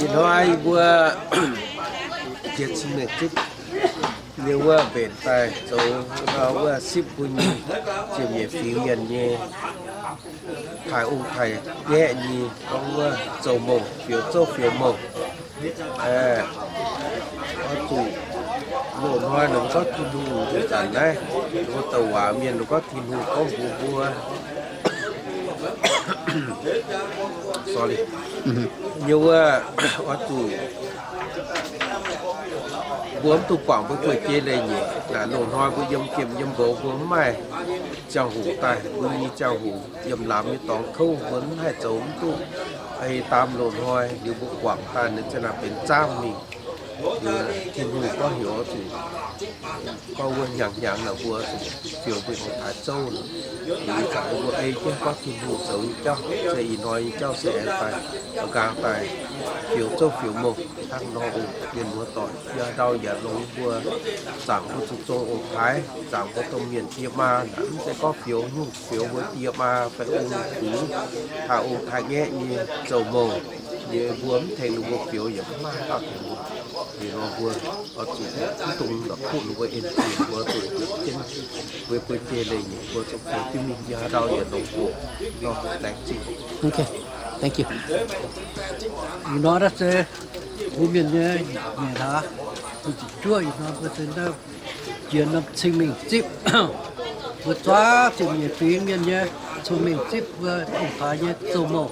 Ih hnoi yie mbuo jiex cin-mengh zipv nyei wuov mbenc daaih zoux wuov sipv mbuo nyei ziepc nyeic fingx mienh nyei taaih ong taaih ngaeqv nyei gorngv wuov zoux mouh, fioux zouv fioux mouh. Oix zuqc loz-hnoi ninh mbuo gorngv Tin-Hungh nzuqc zanc naaiv, ninh mbuo douc waac mienh ninh mbuo gorngv Tin-Hungh gorngv mbuox mbuo, sorry, nyei wuov, oix zuqc mbuo mv dungx guangc mbuo buoz-jei leiz-nyeic. Naaic loz-hnoi mbuo yiem jiem yiem nqox mbuo mv maaih ziangh hoc daaih, mbuo nyei ziangh hoc yiem lamz nyei dorngx kouv, mbuo mv haih zoux mv duqv. Ei daam loz-hnoi liuz mbuo guangc daaih ninh za'naaic benx zaamv mingh. Liuz Tin-Hungh gorngv heuc oix zuqc gorngv wuov hnyangx-hnyangx naaic mbuo zuqc fioux mbuo ong-taaix zouv. Liuz ih zanc mbuo ei jienv gorngv Tin-Hungh zoux nyei jauv, se ih hnoi nyei jauv se aengx daaih, nqaang daaih fioux zouv fioux mouh hnangv nor oc. Mienh muoz-doic, yie ndau yaac longx mbuo zaangc mbuo zuqc zong ong-taaix, zaangc mbuo domh mienh die maa naaic, mv zeiz gorngv fioux nyungc, fioux mbuo die maa fai ong-gux, taaih ong-taaix ngaeqv nyei zoux mouh nyei, mbuo mv tengx ninh mbuo fioux yaac mv maaih dauh tengx mbuo. Liuz nor mbuo oix zuqc mv dungx la'kuqv ninh mbuo en zingh, mbuo zuqc jienv mbuo buoz-jei leiz-nyeic mbuo zuqc fioux jienv mingh. Yie ndau yaac longx oc. Nor laengz zingh. Okay, thank you. Ih hnoi naaiv se mbuo mienh nyei nyanc hlaax, ziepc juov ih hnoi mbuo se naaiv jiex norm cing-mengh zipv. Mbuo zuangx ziepc nyeic fingx mienh nyei cing-mengh zipv mbuo ong-taaix nyei zoux mouh.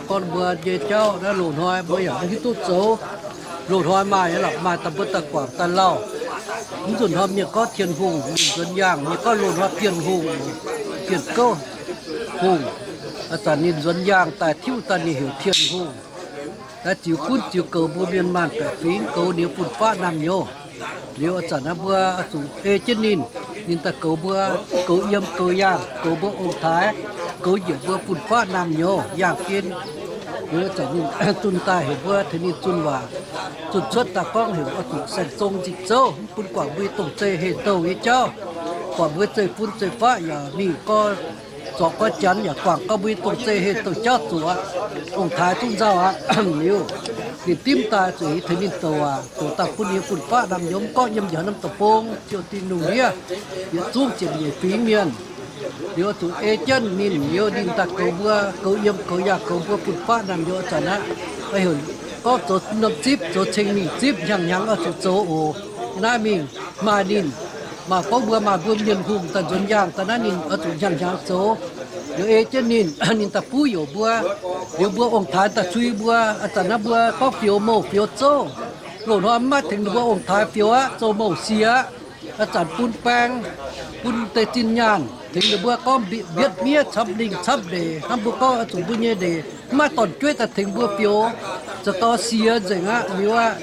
Gorngv mbuo nyei jauv naaiv loz-hnoi mbuo yaac maiv hiuv duqv zoux. Loz-hnoi maaih nyei lorqc, maaih daaih mbuo daaih guangc daaih lauh. Mv nzunc hnoi mienh gorngv Tin-Hungh, ninh nzuonx yaangh, mienh gorngv loz-hnoi Bienh Hungh, Bienh Gouv Hungh. Ih zanc ninh nzuonx yaangh daaih tiuv daaih ninh heuc Tin-Hungh. Daaih ziux gunv ziux goux mbuo mienh maanh baeqc fingx, goux ninh fun-faqv naamh nyouz. Liuz ih zanc naaiv mbuo zuqc ei jienv ninh, ninh daaih goux mbuo, goux yiem goux yaangh, goux mbuo ong-taaix, goux njiec mbuo fun-faqv naamh nyouz yaangh gen. Liuz ih zanc ninh zunh daaih heuc mbuo tengx ninh zunh waac, zunh cuotv daaih gorngv heuc oix zuqc saeng-zong nzipc zouv, mv bun guangc mbuo nyei dongh zeih heh douh nyei jauv, guangc mbuo zeiv-fun zeiv-faqv yaac mingh gorx zorc gorx janx yaac guangc gorngv mbuo nyei dongh zeih heh douh jauv zuqc aqv. Ong-taaix duqv nzauh aqv. Liuz ninh dimv daaih zuqc tengx ninh douc waac, douc daaih bun ninh fun-faqv naamh nyouz mv gorngv yiem njang norm deic-bung, Ziouv Tin-Hungh ndiev, yietc zungv ziepc nyeic fingx mienh. Liuz zuqc ei jienv ninh, liuz ninh daaih goux mbuo, goux yiem goux yaangh, goux mbuo fun-faqv naamh nyouz ih zanc aqv. Heuc gorngv zoux norm zipv, zoux ceng mingh zipv, hnyangx-hnyangx oix zuqc zoux oc. Naaiv mingh maaih ninh, maaih gorngv mbuo maaih mbuo mienh hungh daaih nzuonx yaangh daaih naaiv ninh oix zuqc hnyangx-hnyangx zoux. Liuz ei jienv ninh, ninh daaih buv youc mbuo. Liuz mbuo ong-taaix daaih sui mbuo. Ih zanc naaiv mbuo gorngv fioux mouh fioux zouv, loz-hnoi mv maaih tengx ninh mbuo ong-taaix fioux aqv, zoux mouh sie aqv. Ih zanc bun baeng, bun deix zinh nyaanh tengx ninh mbuo gorngv mbietv miev camv lingh camv ndeic hnangv mbuo gorngv oix zuqc mbuo nyei ndeic mv maaih dorn-jueiv daaih tengx mbuo fioux, za'gengh sie nzengc aqv. Liuz aqv,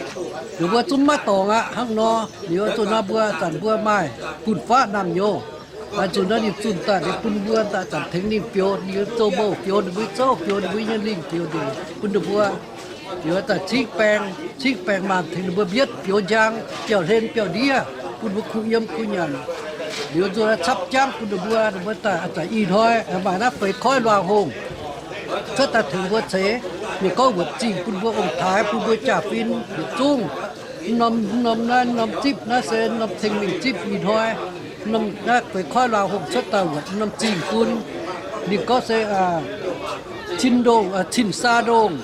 ninh mbuo zungv mv maaih dorngx aqv hnangv nor. Liuz zuqc nor mbuo zanc mbuo maaih fun-faqv naamh nyouz. Ih zanc naaiv ninh zunh daaih ninh bun mbuo daaih zanc tengx ninh fioux, ninh zoux mouh fioux ninh mbuo zouv, fioux ninh mbuo nyei lingh fioux ndeic bun ninh mbuo. Liuz daaih cingv baeng, cingv baeng maanh tengx ninh mbuo mbietv fioux njang, biauv-hlen biauv-ndiev, bun mbuo kuh yiem kuh nyanc. Liuz nzuonx capv jangv bun ninh mbuo, ninh mbuo daaih zanc ih hnoi maaih naaiv feix koiv luangh hungh cuotv daaih tengx mbuo ceix. Ninh gorngv wuonc zingh bun mbuo ong-taaix, bun mbuo jaa-fin yietc zungv. Norm, norm naaiv norm zipv naaiv se norm ceng mingh zipv ih hnoi. Norm naaiv feix koiv luangh hungh cuotv daaih wuonc norm zingh bun. Ninh gorngv se cin ndongh, cin saa ndongh,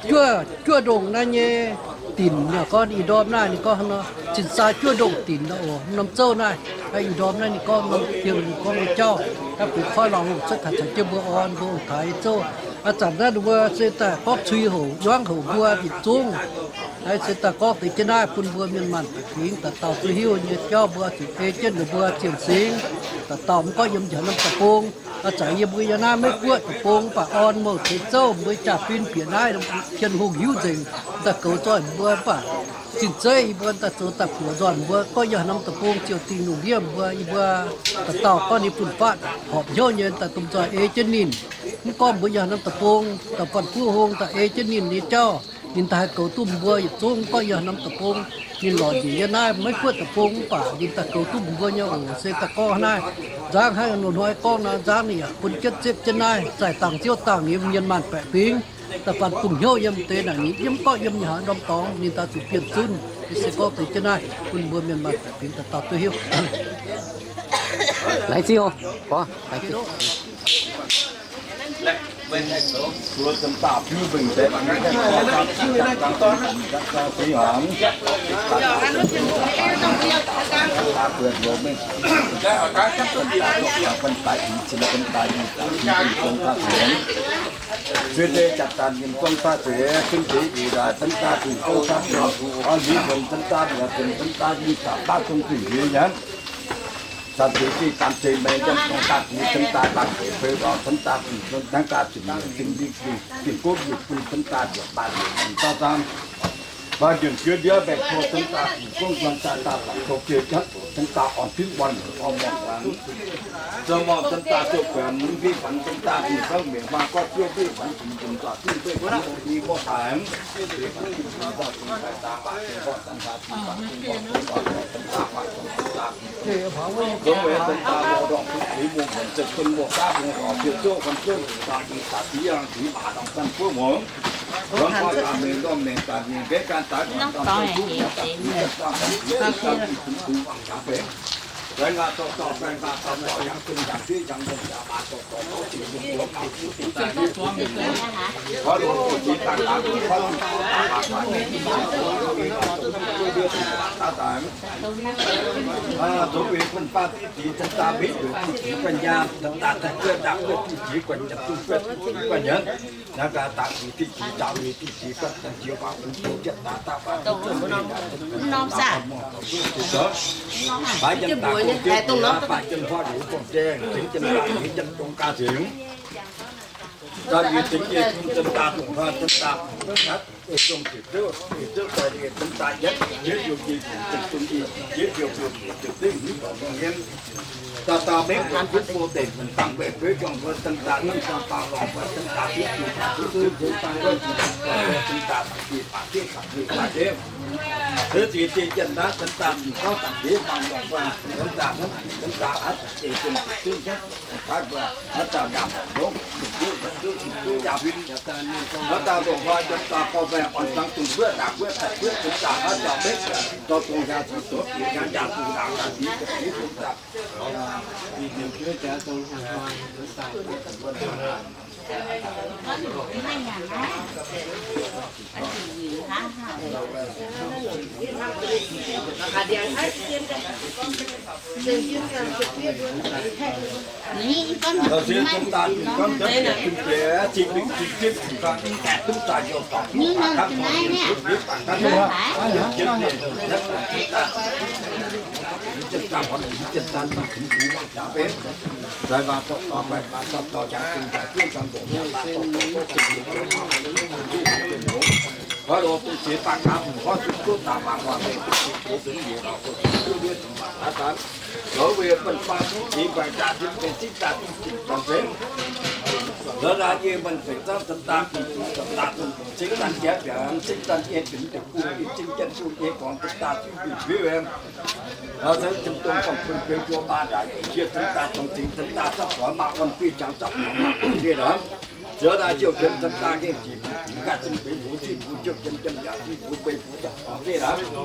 juov, juov ndongh naaiv nyei dinc. Ninh gorngv ih ndorm naaiv ninh gorngv cin saa juov ndongh dinc oc. Norm zouv naaiv, ih ndorm naaiv ninh gorngv norm diuh ninh gorngv nyei jauv, naaiv feix koiv luangh hungh cuotv daaih caux jienv mbuo orn mbuo ong-taaix nyei zouv. Ih zanc naaiv ninh mbuo se daaih gorngv cui houc, yuangv houc mbuo yietc zungv. Naaiv se daaih gorngv deix jienv naaiv bun mbuo mienh maanh baeqc fingx dauh dauh duqv hiuv nyei jauv mbuo zuqc ei jienv ninh mbuo zienh singx. Dauh dauh mv gorngv yiem njang norm deic-bung, ih zanc yiem mbuo yiem naaiv Meiv Guoqv deic-bung mv baac orn mouh ceix zouv mbuo jaa-fin bieqc naaiv Tin-Hungh hiuv nzengc. Daaih goux nzoih mbuo mv baac zinh zeiv yie mbuo daaih zoux daaih buoqc nzoih mbuo gorngv yiem norm deic-bung Ziouv Tin-Hungh ndiev mbuo, yie mbuo dauh dauh gorngv ninh fun-faqv horpc hnyouv nyei daaih domh nzoih ei jienv ninh. Mv gorngv mbuo yiem norm deic-bung daaih faanh fuqv hung daaih ei jienv ninh nyei jauv, ninh daaih haih goux duqv mbuo yietc zungv. Mv gorngv yiem norm deic-bung, ninh lorz njiec yiem naaiv Meiv Guoqv deic-bung mv baac ninh daaih goux duqv mbuo nyei oc. Se daaih gorngv naaiv nzangv hnangv loz-hnoi gorngv nor, nzangv ninh yaac bun jienv zipv jienv naaiv zaih dangh ziouv dangh nyei mienh maanh baeqc fingx. Da'faanh bungx hnyouv yiem deix naaic, ninh yiem gorqv yiem nyei haaix norm dorngx, ninh daaih zuqc bienh zunv. Yie se gorngv deix jienv naaiv bun mbuo mienh maaih baeqc fingx dauh dauh duqv hiuv. Laengz zingh oc. Cuotv deix jatc daaih ninh gorngv daaih zeiz, cun deix ih daaih cen daaih dingc gorngv daaih zeiz, oix liuz nzuonx cen daaih mi'aqv, cen daaih dingc daaih daaih dongh dingc liuz nyanc. Zanc deix dingh zanc deix maengx yiem gorngv daaih dingc cen daaih daaih deic fei lorz cen daaih dingc cen daaih daaih dingc dingc dingc dingc dingc gov yietc bun cen daaih yietc baaix yietc dingc daaih daaih. Maiv njuonx juov ndiev mbaengx-kuo cen daaih dingc gorngv nzuonx daaih daaih daaih tov jiex jatv cen daaih orn fingx orn muonc orn muonc orn. Zoux morngh cen daaih zoux guaix mv fingx fanx cen daaih dingc gorngv mienh maa gorngv juov fingx fanx dingc dingc zuqc dingc fei fanx dingc mbuo daaih. Zoux bun baav diqv diqv cen daaih mbenc diqv diqv guanh nyaanh, daaih daaih guanh daaih guanh diqv diqv guanh nyanc, duqv guanh diqv diqv guanh nyanc. Naaiv gaax daaih diqv diqv daaih diqv diqv guanh nyanc jiex waac bun jienv daaih daaih waac norm saah. Baaix jienv daaih gong jienv bieqc, baaix jienv huaav liuz gong jienv, tengx jienv daaih nyei jienv dongh gaax tengx. Daaih yie tengx yie cen daaih dongh huaav cen daaih dongh gaax, dongh ziepc zouv, ziepc zouv daaih yie cen daaih yietv, yietv youh yie yietc zengc dongh yie, yietv youh buo yietc zengc dengv hmz dorngx dongh hmien. Daaih daaih mengh muonc butv bo deic-bung dangh mbaeqc beuv juangc mbuo cen daaih nanv dangh baauh lorngc mbuo cen daaih duqv jiex duqv duqv duqv duqv duqv cen daaih baac diqv baac diqv baac diqv baac diqv. Heuc ziex dieh jienv naaiv cen daaih mingh gorngv daaih diev baamh lorngc mbuo cen daaih hnangv cen daaih aqv ziex dieh jienv duqv duqv duqv daaih mbuo hnangv daaih yaac longc duqv duqv duqv duqv yaac huin. Hnangv daaih longc hnoi jienv daaih gorngv baengh orn zangx dungz buoqv ndaangc buoqv daaih buoqv cen daaih hnangv daaih mengh dorh dongh yaac zuqc zoux bieqc yaac zuqc ndaangc daaih diev dongh yie cen daaih. Zoux weic bun faah duqv jiex guaix jaax duqv benx zipv daaih duqv jiex dorngx benx. Zoux daaih yie mbuo benx zangv cen daaih bun cen daaih bun cingv daaih jiex biaux cingv daaih yie benx deic-bung yie cingv jienv bun yie gorngv cen daaih duqv bun biuv. Zoux cen dongh gorngv bun biuv juov baac ndaaic yie cien cen daaih dongh cingv cen daaih zaqv zoix maaih orn fih jangx zaqv muangx maaih orn fih ndorm. Zoux daaih ziouc jienv cen daaih gengh jiex mbuo ganh zinh benx mbuo zinh mbuo ziouc jienv jienv yaac zinh mbuo benx mbuo zaqv orn fih ndorm.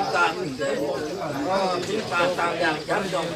yiem daaih mingh nzengc, mingh daaih daaih yangh jangv ndorm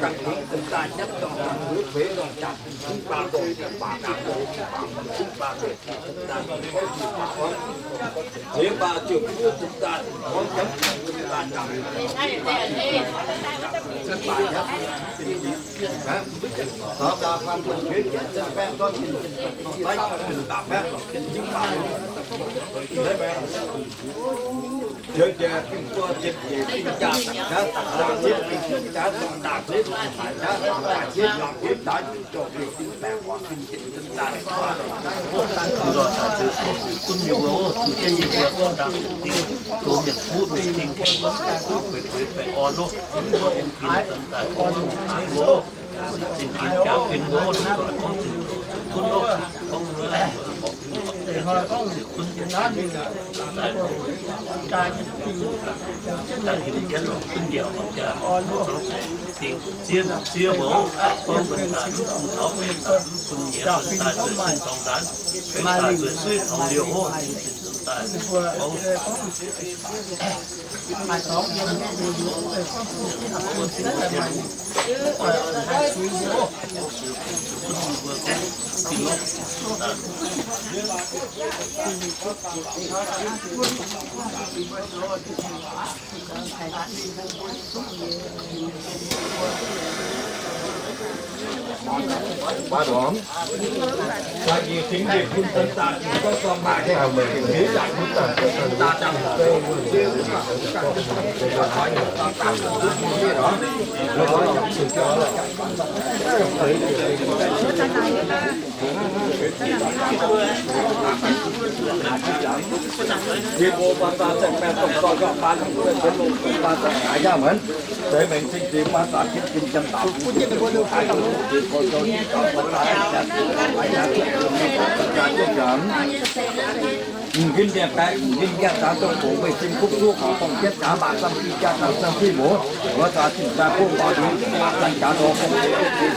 M'nqin dien baeqc, m'nqin nqaeqv, daav dongh bungx weih zinh kuv zuqv, horngc dongh jienv jaax maac, sam fih jaa dangh, sam fih mouz, wuov zaax zinh daaih bungx mbaaux nduqc, maac daaih jaax nor, bungx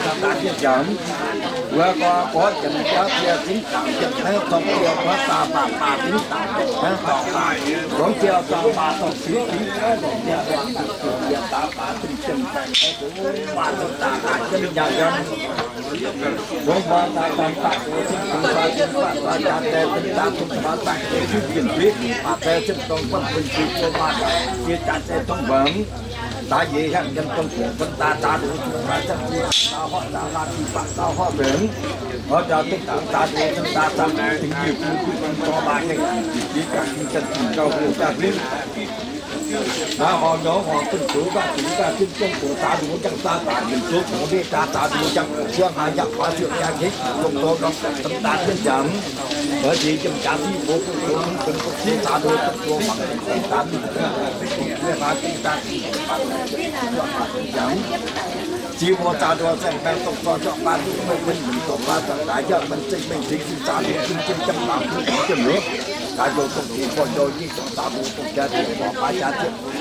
daaih daaih jienv jaax. Wuov gorx gorx yiemx jaax jiex zingv dangc jiex hnangv zorng jiex wuov daaih baac baac zingv dangc hnangv dorngc daaih, gorngv jiex zorng baac dorngc zingv zingv dangc jiex daaih baac zingh zingh daaih, baac zingh daaih daaih jienv jaax yiem. Mbuo mbuo daaih daaih daaih, zinh zinh daaih daaih daaih daaih, zinh daaih zinh daaih daaih, zinh zinh zinh, baac daaih zinh dorngx guanh zinh zinh, baac daaih zinh daaih zinh dorngx mbuangz. Daaih yie hiaangx yiem dongh guoqv fun daaih daaih nduqc zinh daaih zinh zinh, daaih horqc daaih laanh zinh baac daaih horqc mbenc. Horqc daaih zinh daaih daaih nduqc zinh daaih zinh zinh, zinh yietc zinh zinh dorngx maaih gaengh zinh zinh, zinh ganh zinh ganh zinh gauh huo jaax mingh. Naaiv horngz nyorngv horngz zinh zoux ganh zinh ganh zinh zinh, dongh daaih nduqc jangx daaih daaih mingh zoux dongh ndiev daaih daaih nduqc jangx, siang haaix yaac faaux siouc jaax jiex, dongh dorngx norm daaih zinh daaih zinh jangx. Mbuo nziex yiem jaax div mbuo bun zoux mv benx bun ziex daaih nduqc dongh dorngx mangc daaih mingh daaih zinh daaih zinh jangx. Ziex muoz zaah nduov zaengh baengh dongh zorqv zorqv baav duqv meih mbuo nyungc dorh baav zaangc daaih jauv mbuo zengc mengh zingh zinh zaah nduov zinh zinh jangv laangz zinh zinh jauv nduov. Daaih ndoh dongh ziex buonc ndoh yingh dongh zaah nduov dongh jaax ziex buonc baav jaax ziex buonc.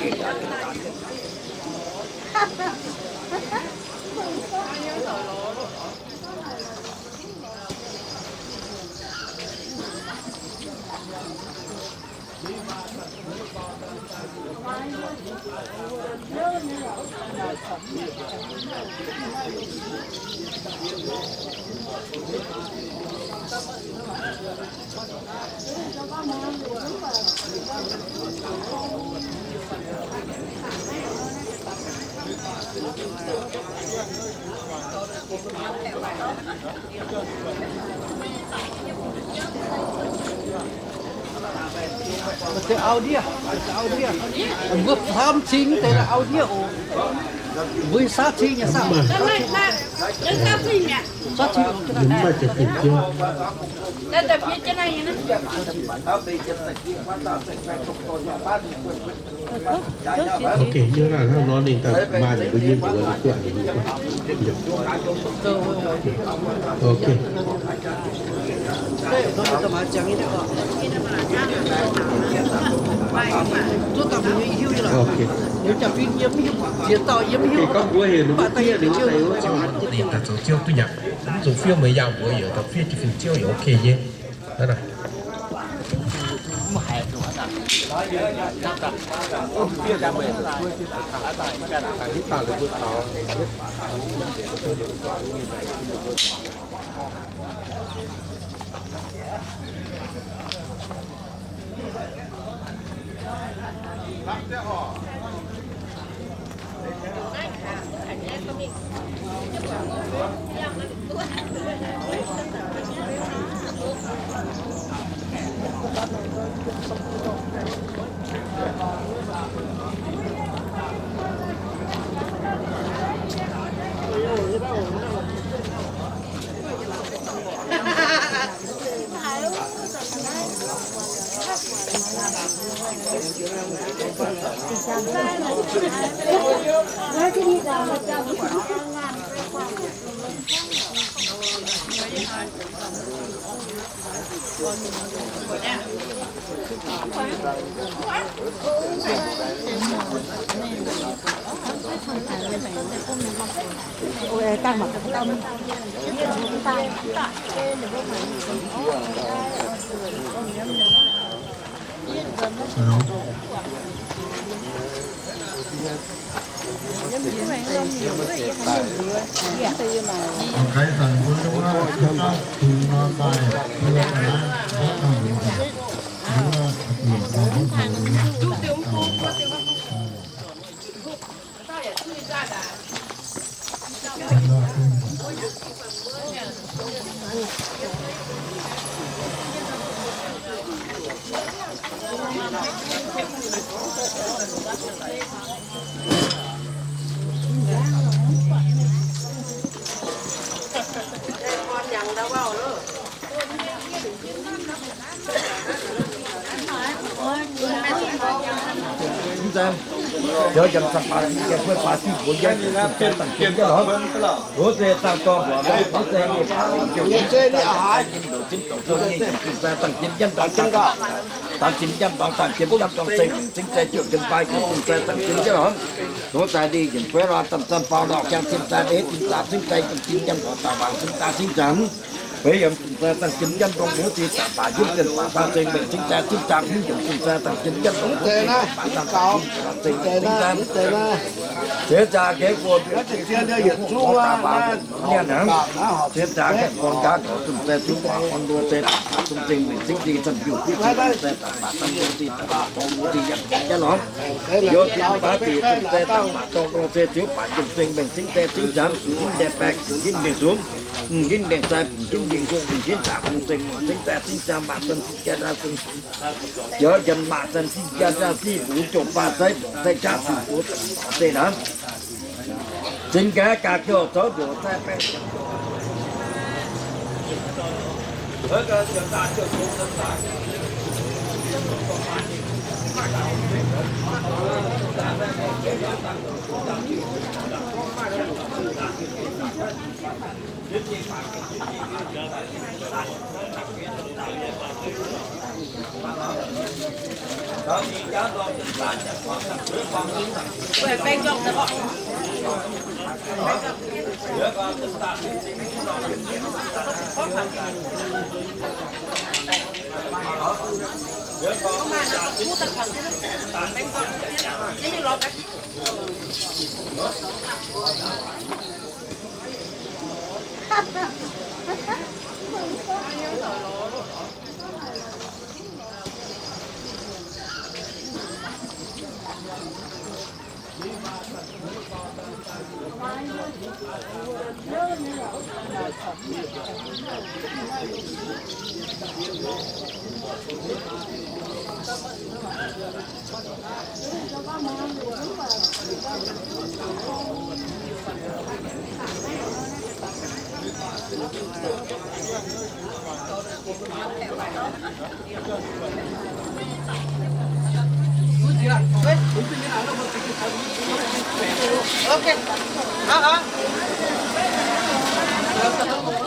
Deix audio, deix audio. Mbuo faam cing deix audio oc. Mbuo saauv cing nyei saauv. Saauv cing oc. Ok, yie hnangv nor ninh daaih maaih ninh mbuo nyei mbuox ninh guangc ninh mbuo. Ok. Ok. Ninh daaih zoux ziouv duqv nyanc, mv zuqc fiev meih yaangh mbuox yaac daaih fiev jienv fingx ziouv yaac ok nyei. Hnangv naaic.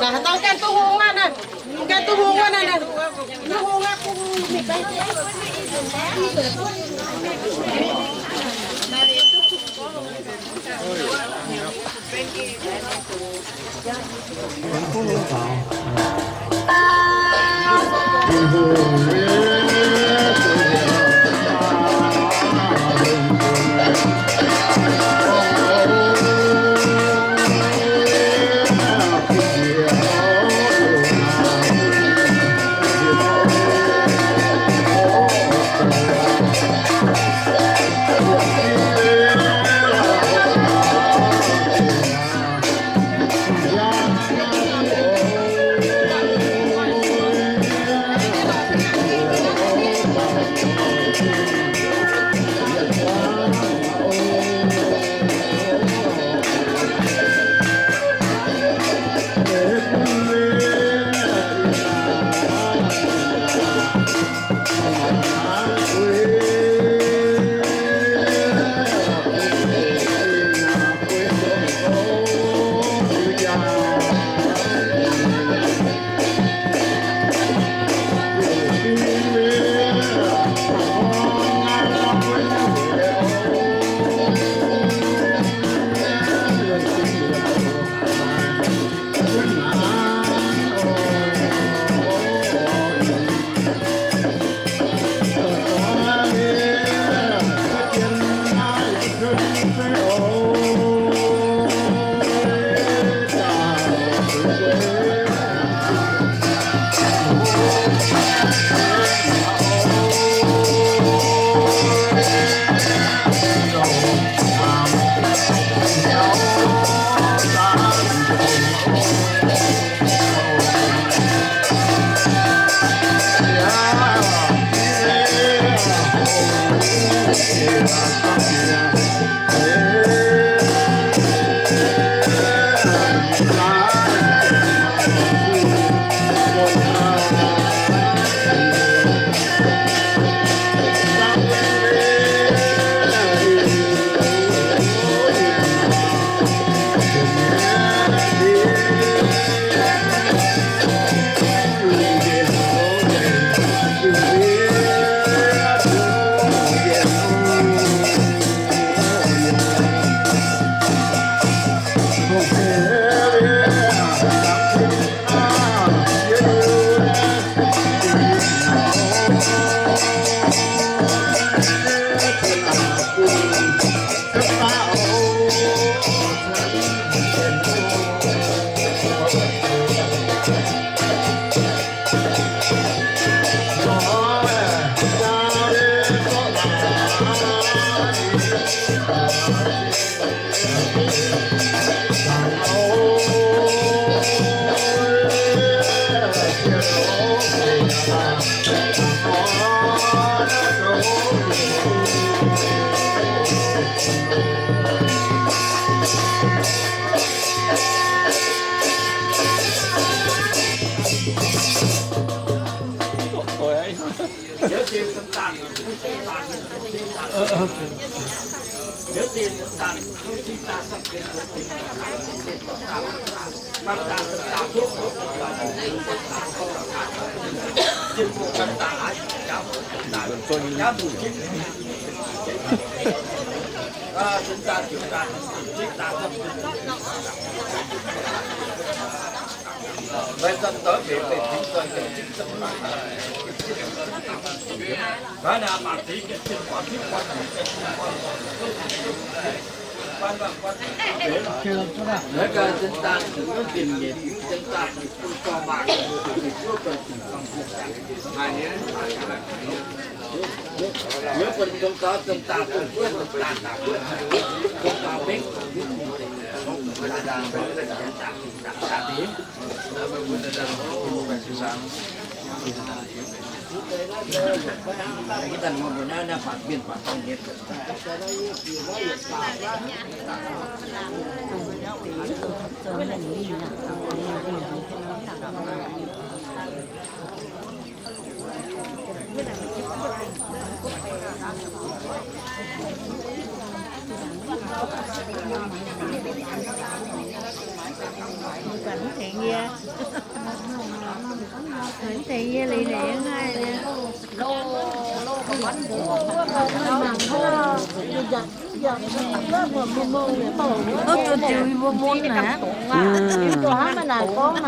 Naaiv dangh gaengh duqv hungh aqv naaiv. Gaengh duqv hungh aqv naaiv. Duqv hungh aqv, duqv hungh mingh baeng.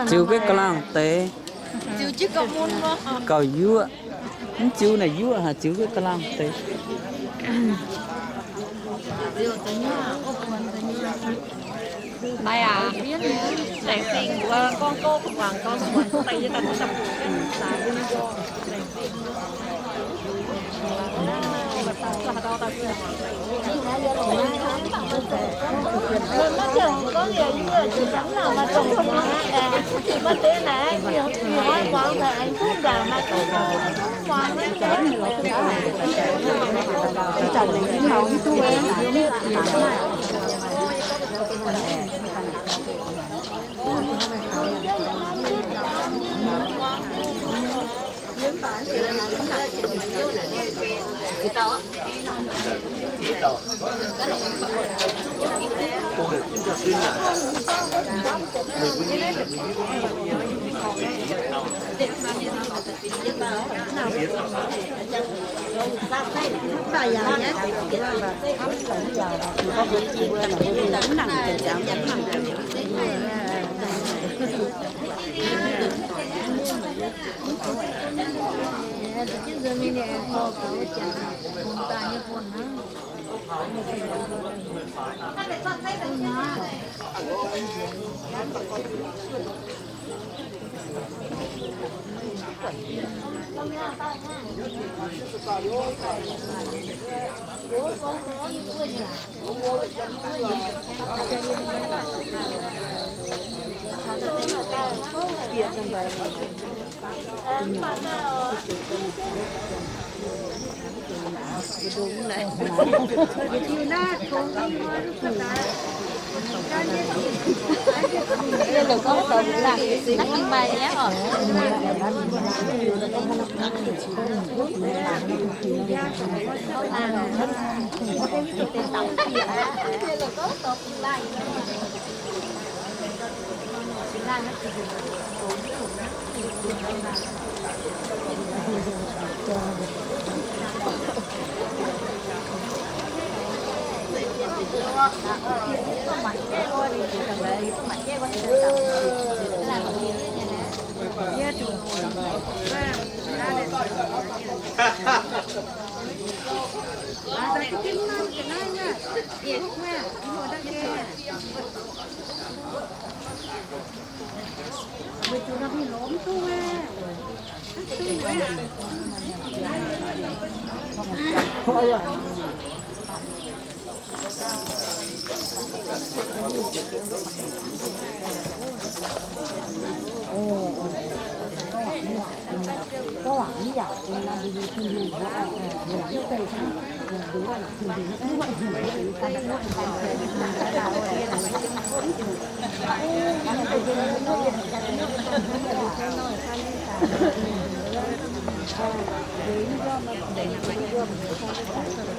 Ziux ga'laangh deix. Gauh yuoqv. Mv ziux naaic yuoqv haic, ziux ga'laangh deix.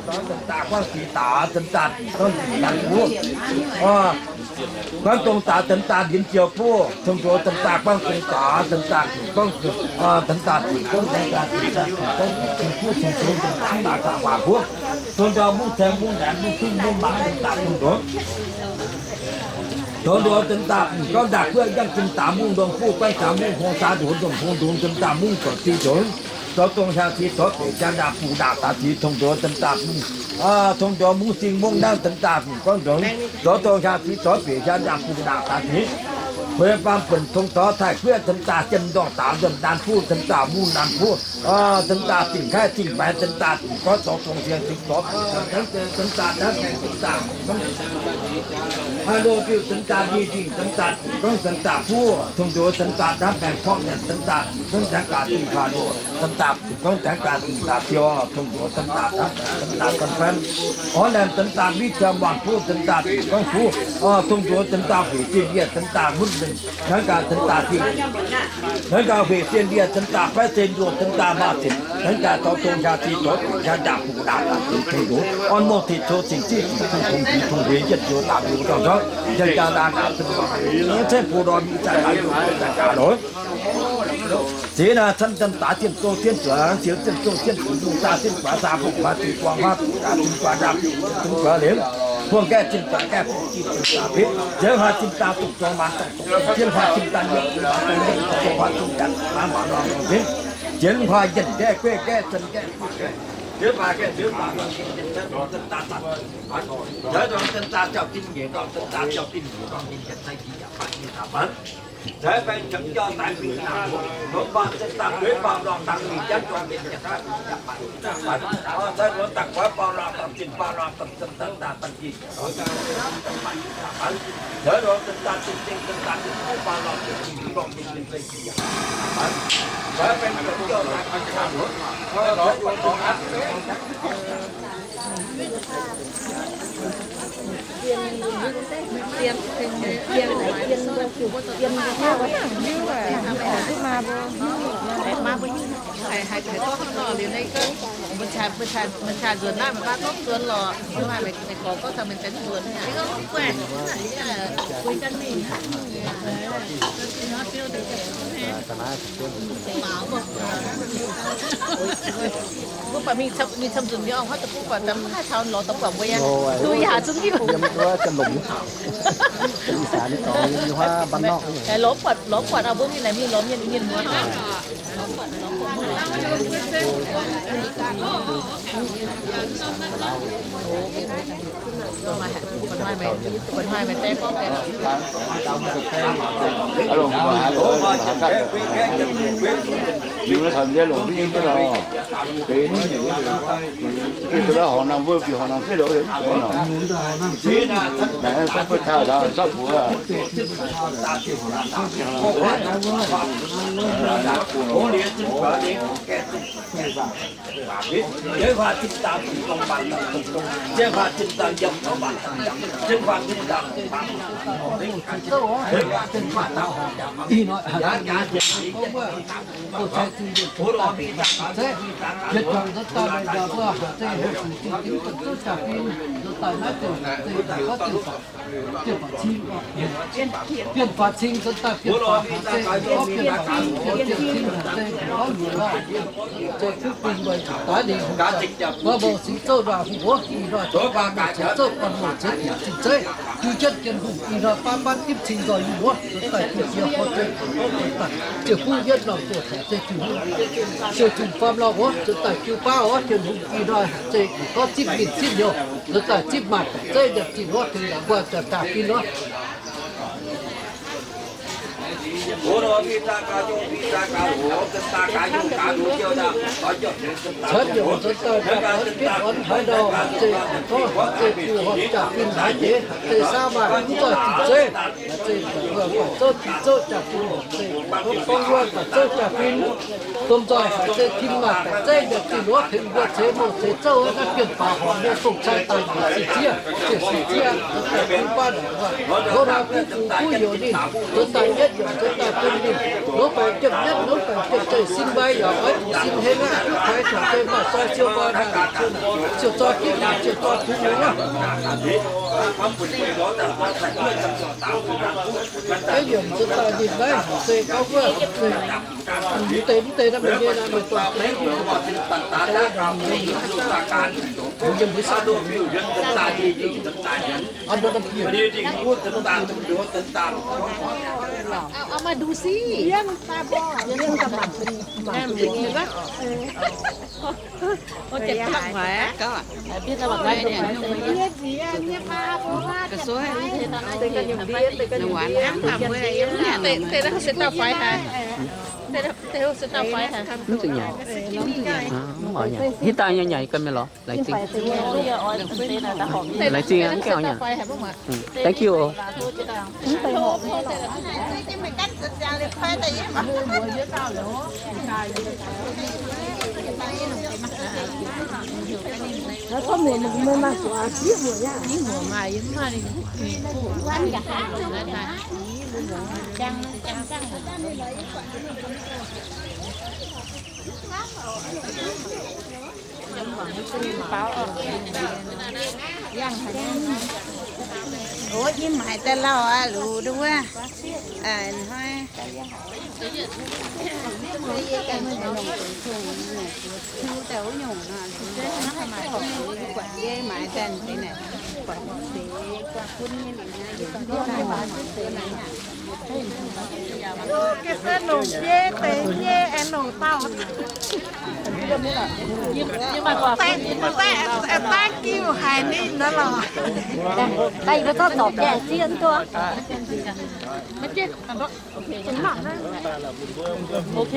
Gorngv dongh daaih guangc dingc daaih buov, guangv dongh daaih deix daaih ndinx ziouc buov, tong ndoqc deix daaih guangv dongh daaih deix daaih, gorngv deix daaih, gorngv deix daaih, gorngv deix daaih buov, tong ndoqc mungv caeng mungv laengz mungv duqv mungv mangc deix daaih tong ndoqc. Tong ndoqc deix daaih, gorngv ndaangc buov yangh deix daaih mungv ndongx buov guaengv daaih mungv hong saa ndoqc ndongx hong ndongx deix daaih mungv zorc zinh ndoqc. Zoux dongh hiaang cix zorc bieqc jaa ndaangc buqc ndaangc daaih cix tong ndoqc deix daaih mungv, tong ndoqc mungv zinh mungv nangv deix daaih mungv gorngv ndongx. Zoux dongh hiaang cix zorc bieqc jaa ndaangc buqc ndaangc daaih cix. Hueix baamh buonc tong dorc taaih guieqv deix daaih jiem ndorngh daaux nzuonx ndaanx buv deix daaih mungv ndaanx buv. Deix daaih zingh kaiv zingh maengx deix daaih gorngv zoux dongh hiaang cix zorc bieqc jaa ndaangc deix daaih naaiv baengh deix daaih, haaix loz-biuh deix daaih ndie nzingh deix daaih gorngv deix daaih buov, tong ndoqc deix daaih naaiv baengh porv nyanc deix daaih gorngv deix daaih dingh haaix loz deix daaih gorngv deix daaih dingh daaih biou, tong ndoqc deix daaih naaiv baengh deix daaih fan fan, orv laengh deix daaih miv jaa muangx buv deix daaih gorngv buv, tong ndoqc deix daaih hueic zinh ndie deix daaih mutv nzengc. Hnangv gaax deix daaih zinh, hnangv gaax hueic zinh ndie deix daaih baeqv zinh ndoqc deix daaih maaih zinh, hnangv gaax zoux dongh hiaang cix zorc bieqc jaa ndaangc buqc ndaangc daaih cix tong ndoqc orn mouh tih coux cing ziqv cing tong tong huix tong hueix yietc njoux daaih mbiuz ndorngh ndorngh, njang jaa laa naanc zinh ceng bu lorh mi'aqv daaih laaix yungh daaih gaax lorqc. Ziex naaic cen deix daaih zinh zouv zinh zuangx, ziex zinh zouv zinh zuangx, zinh daaih zinh guaax zaah bungx guaax zinh guangc huaav bungx daaih zinh guaax zaah bungx zinh guaax lengc, buangh gaeqv zinh guaax gaeqv bungx zinh zinh zaah betv, nziouv huaav zinh daaih dongh zorngx maanc dongh zinh huaav zinh daaih nyuoqc zinh daaih dongh nyuoqc dongh huaav zinh daaih maanc maanc maanc dongh zinh, ziex huaav yienc gaeqv gueiv gaeqv zinh gaeqv, ziex baac gaeqv ziex baac dongh zinh zinh daaih daaih, nziouv dongh zinh daaih jauv-bin nyeic dongh zinh daaih jauv-bin nyeic dongh zinh yietc cai jiex yaac baac zinh daaih maanc. Haiz, haiz, haiz gorngv hnangv nor liuz, naaiv gorngv, mbuo caa, mbuo caa, mbuo caa nzuonx naaiv, maiv maaih gorngv nzuonx lorqc. Mbuo maaih, maiv gorngv, gorngv taux mienh daaih nzuonx. Mbuo baac mingh camv, mingh camv nzunc mingh orqc, hnangv deix mbuo baac maiv haih taux lorz daaih buatc mbuo yaac duqv yaac zungv hiuv. Lorz buatc, lorz buatc auv mbuo mingh naaic mingh lorz mienh, mienh muoz. Bienh faaux cing nzuonx daaih bienh faaux haaix zeiz, bienh faaux cing nzuonx daaih bienh faaux muoz lorh. Zeiz kuv bung mbuo daaih lingh hungh, mbuo mouc singx zouv nduov hungh wuov, ih hnoi zoux ganh mouc singx zouv, guanh mouc zeix bieqc cing zeiv, hiuv jienv Tin-Hungh ih hnoi baav baav dimv cing nzoih yie wuov, nzuonx daaih hiuv jiex horh zeiv, nzuonx daaih ziouc kuv yietv norm ziouc haic zeiz Tin-Hungh, ziouc Tin-Hungh faam lauh wuov, nzuonx daaih jiu baav wuov, Tin-Hungh ih hnoi haic zeiz gorngv zipv mingh zipv nyouz, nzuonx daaih zipv maaih bieqc zeiv nyanc zinh wuov, tengx naaic mbuo ziouc daaih fih wuov. Cen yaac nzuonx daaih daaih benx orn haaix ndau, zeiz gorngv zeiz biu horpc jaa-fin haaix deix, zeiz saav maaih mv zoih zinh zeiv, zeiz buatc zouv zinh zouv jaa-fin, zeiz gorngv wuov buatc zouv jaa-fin, domh nzoih haic zeiz tin maaih bieqc zeiv nyanc zinh wuov, tengx mbuo ceix mouc ceix zouv wuov, naaiv bienh faaux horngc nyei dongh cai daaih nyanc sieqv zieqv, ziouc sieqv zieqv, nzuonx daaih kuv baav naaic wuov, nzuonx daaih kuv bungx kuv youz ninh, nzuonx daaih yietv yaac nzuonx daaih bun ninh, nongx baengc jienv yietv, nongx baengc jienv zeiv sin mbai yaac oix zuqc sin heng aqv, duqv kuaix corc zeiv maaih zoi siou nqoi naaic, siou zoi gitv naaic, siou zoi kungx wuov. Yietv yaac nzuonx daaih ninh naaiv haic zeiz gorngv wuov, mv deix mv deix naaiv meih nyei naaiv meih dorh Mv zuqc nyanc. Mv oix nyanc. Hitv daaih nyei nyanc ganh mienh lorz. Laengz zingh. Laengz zingh aqv, mv gaengh oix nyanc. Thank you. Ov, yie maaiz daaih lauh aqv, luc nduov wuov. Hnoi yie ganh longc dongh zungh, yie maaiz daaih, longc deix guangc bun nyei liuz, yie longc deix longc nyei deix nyei aengx longc dauh. Thank you haic ninh nor lorqc. Daaih yie mbuo zorqv zorpc biaa zieqv duqv. Ok,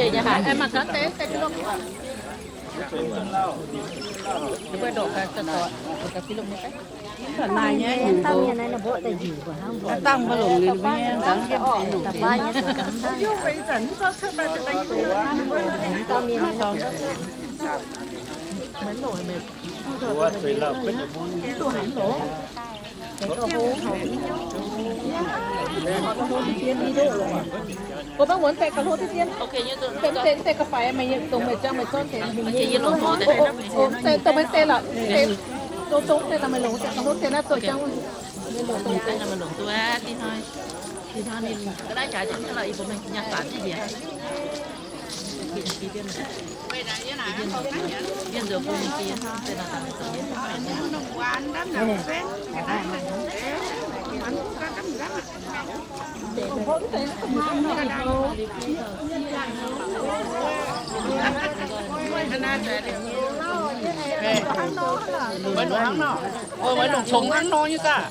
Weic longc congx hnangv nor nyei daaih.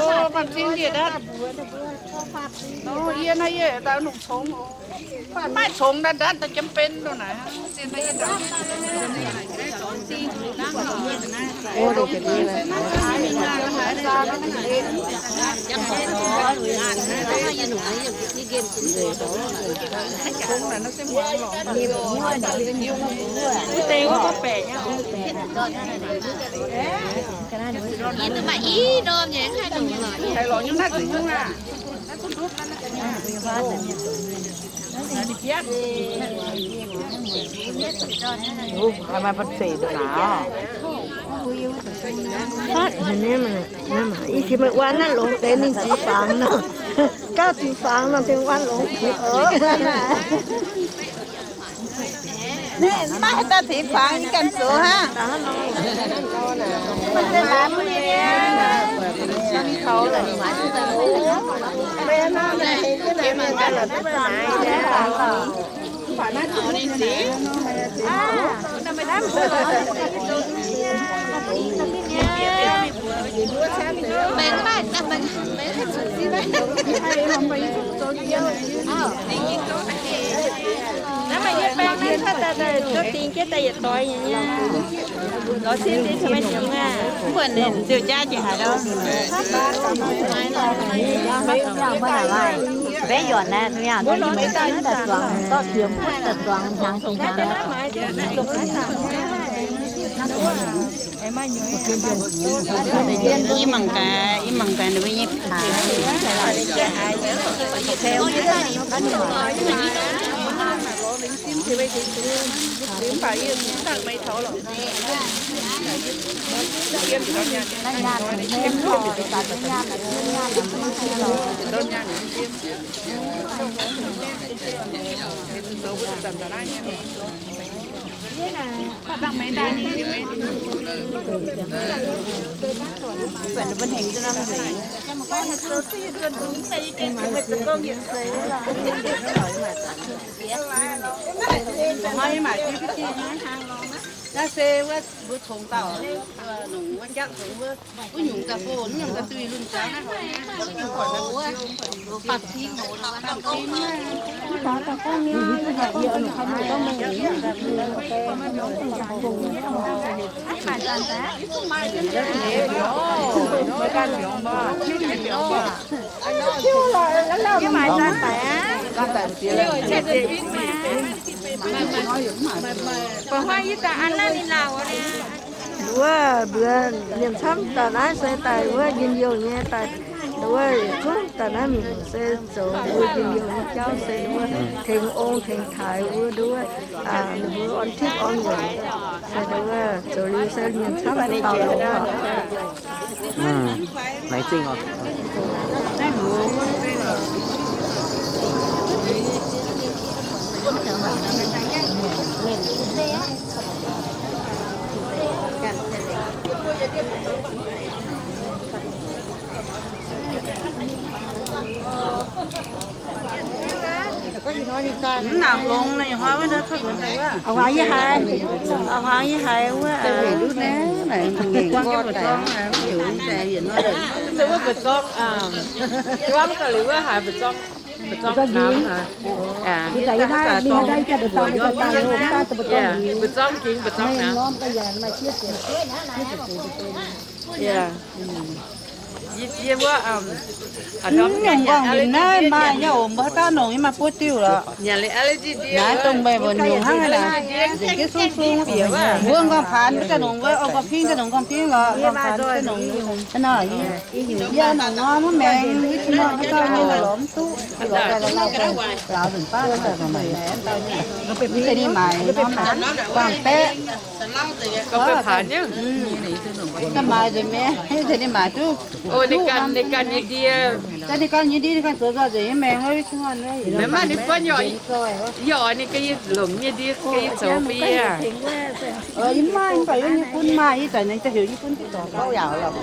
Mv baac cing ndie ndatv. Yie naaiv yie daaih longc congx. Maiv congx ndatv ndatv daaih jiem ben ndongc naaic. Yie daaih maaih i norm nyei, haih longc lorqc. Maaih banh zeic ndongc naaic. Fatv haic nyei maah. I qiex meih wuan naaiv longx deix ninh ziux fangx nor. Gauh ziux fangx nor, tengx wuan longx. Maiv haih daaih tengx fangx, yie ganh zoux hnangv. Naaiv maaih yie baeng naaiv cuotv daaih, daaih cuotv ding jienv daaih yietc doix nyei. Lorz sin deix caux meih dingx aav. Mv buatc ninh ziouc jaav jiex haaix dauh. Mbaeqv yuonc naaiv, mbuo yaac daaih zuangx, zorqv jiex mv daaih zuangx hnyangx dongh hnyangx. Yie mangc gaax, yie mangc gaax ninh mbuo nyei paaix. Naaiv se wuov mbuo congx dauh, longc wuov njapv congx wuov, wuov nyungc daaih fo, wuov nyungc daaih duih lunh jangx naaiv. Wuov mbuo mienh camv daaih naaiv se daaih wuov njien-youh nyei daaih, wuov zungv daaih naaiv mingh se zoux mbuo njien-youh nyei jauv se wuov tengx ong tengx taaix wuov nduov, ninh mbuo orn tipv orn nyungc, se wuov zoux liuz se mienh camv daaih longx oc. Laengz zingh oc. Mv nangc longx naaic, hnoi wuov, hnoi wuov. Auv-huaang yie haiz, auv-huaang yie haiz wuov, mbu'zorng, mbu'zorng namx, mbu'zorng gingx mbu'zorng namx. Yie wuov, nyungc nqorngv ninh naaiv maaih nyei oc, mbuo haaix dauh nongc yie maaih buo diuh lorqc. Naaiv dongh meih mbuo nyungc hnangv naaic, nzengc jienv sung sung. Mbuo nqorngv paanx mbuo daaih nongc, mbuo nqorngv pingv daaih nongc, nqorngv pingv lorqc, nqorngv paanx daaih nongc. Yie nongc norm mv maengx, mv norm haaix dauh nyei lorqc mv duqv. Lauz nzunc baav mv zeiz ninh maaiz norm guangc baeqv. Ga'maaiz nzengc mi'aqv, mv zeiz ninh maaiz duqv. Ninh ganh nyei ndie, ninh ganh zoux nzoih nzengc nyei maengx wuov. Maaih ninh buonv yie oix ninh ga'yie longc nyei ndie ga'yie zoux bun yie. Yie mv maaih, mv baac yie nyei bun maaih, yie zanc ninh daaih heuc yie bun diqv dorngx gauh yaac lorqc.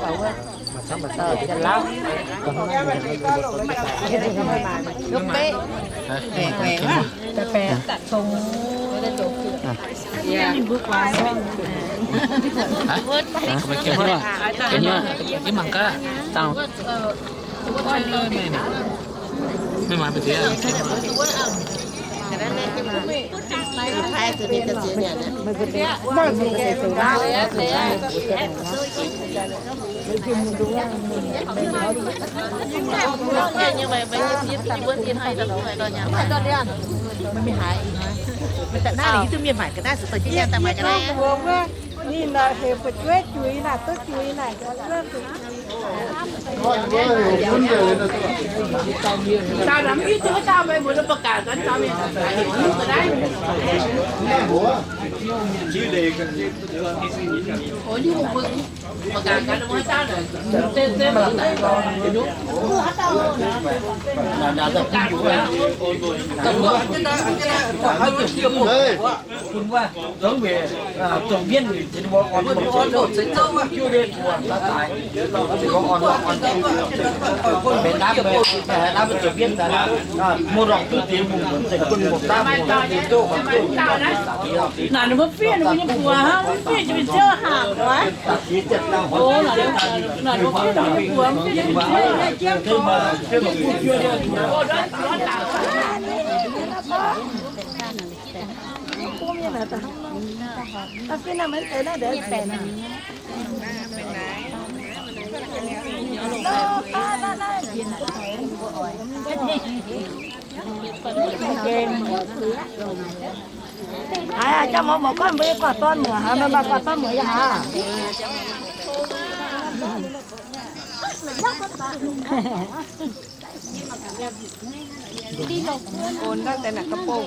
Bun wuov, zoux mienh, zoux mienh, mbuo orn, mbuo orn, mbuo orn, mbuo orn, mbuo zoux mienh, mbuo orn, mbuo orn, mbuo orn, naaic ninh mbuo fiev ninh mbuo nyei buoz hnangv, mv fiev jienv mingh ziouv hangc oc. Naaic ninh mbuo fiev ninh mbuo nyei buoz, mv fiev jienv mingh ziouv. Aa, jauv mov mbuo gorngv mbuo yie guangc dorn muoc, maaih guangc dorn muoc yaac haaix. Ôn daaih deix naaic ga'bong.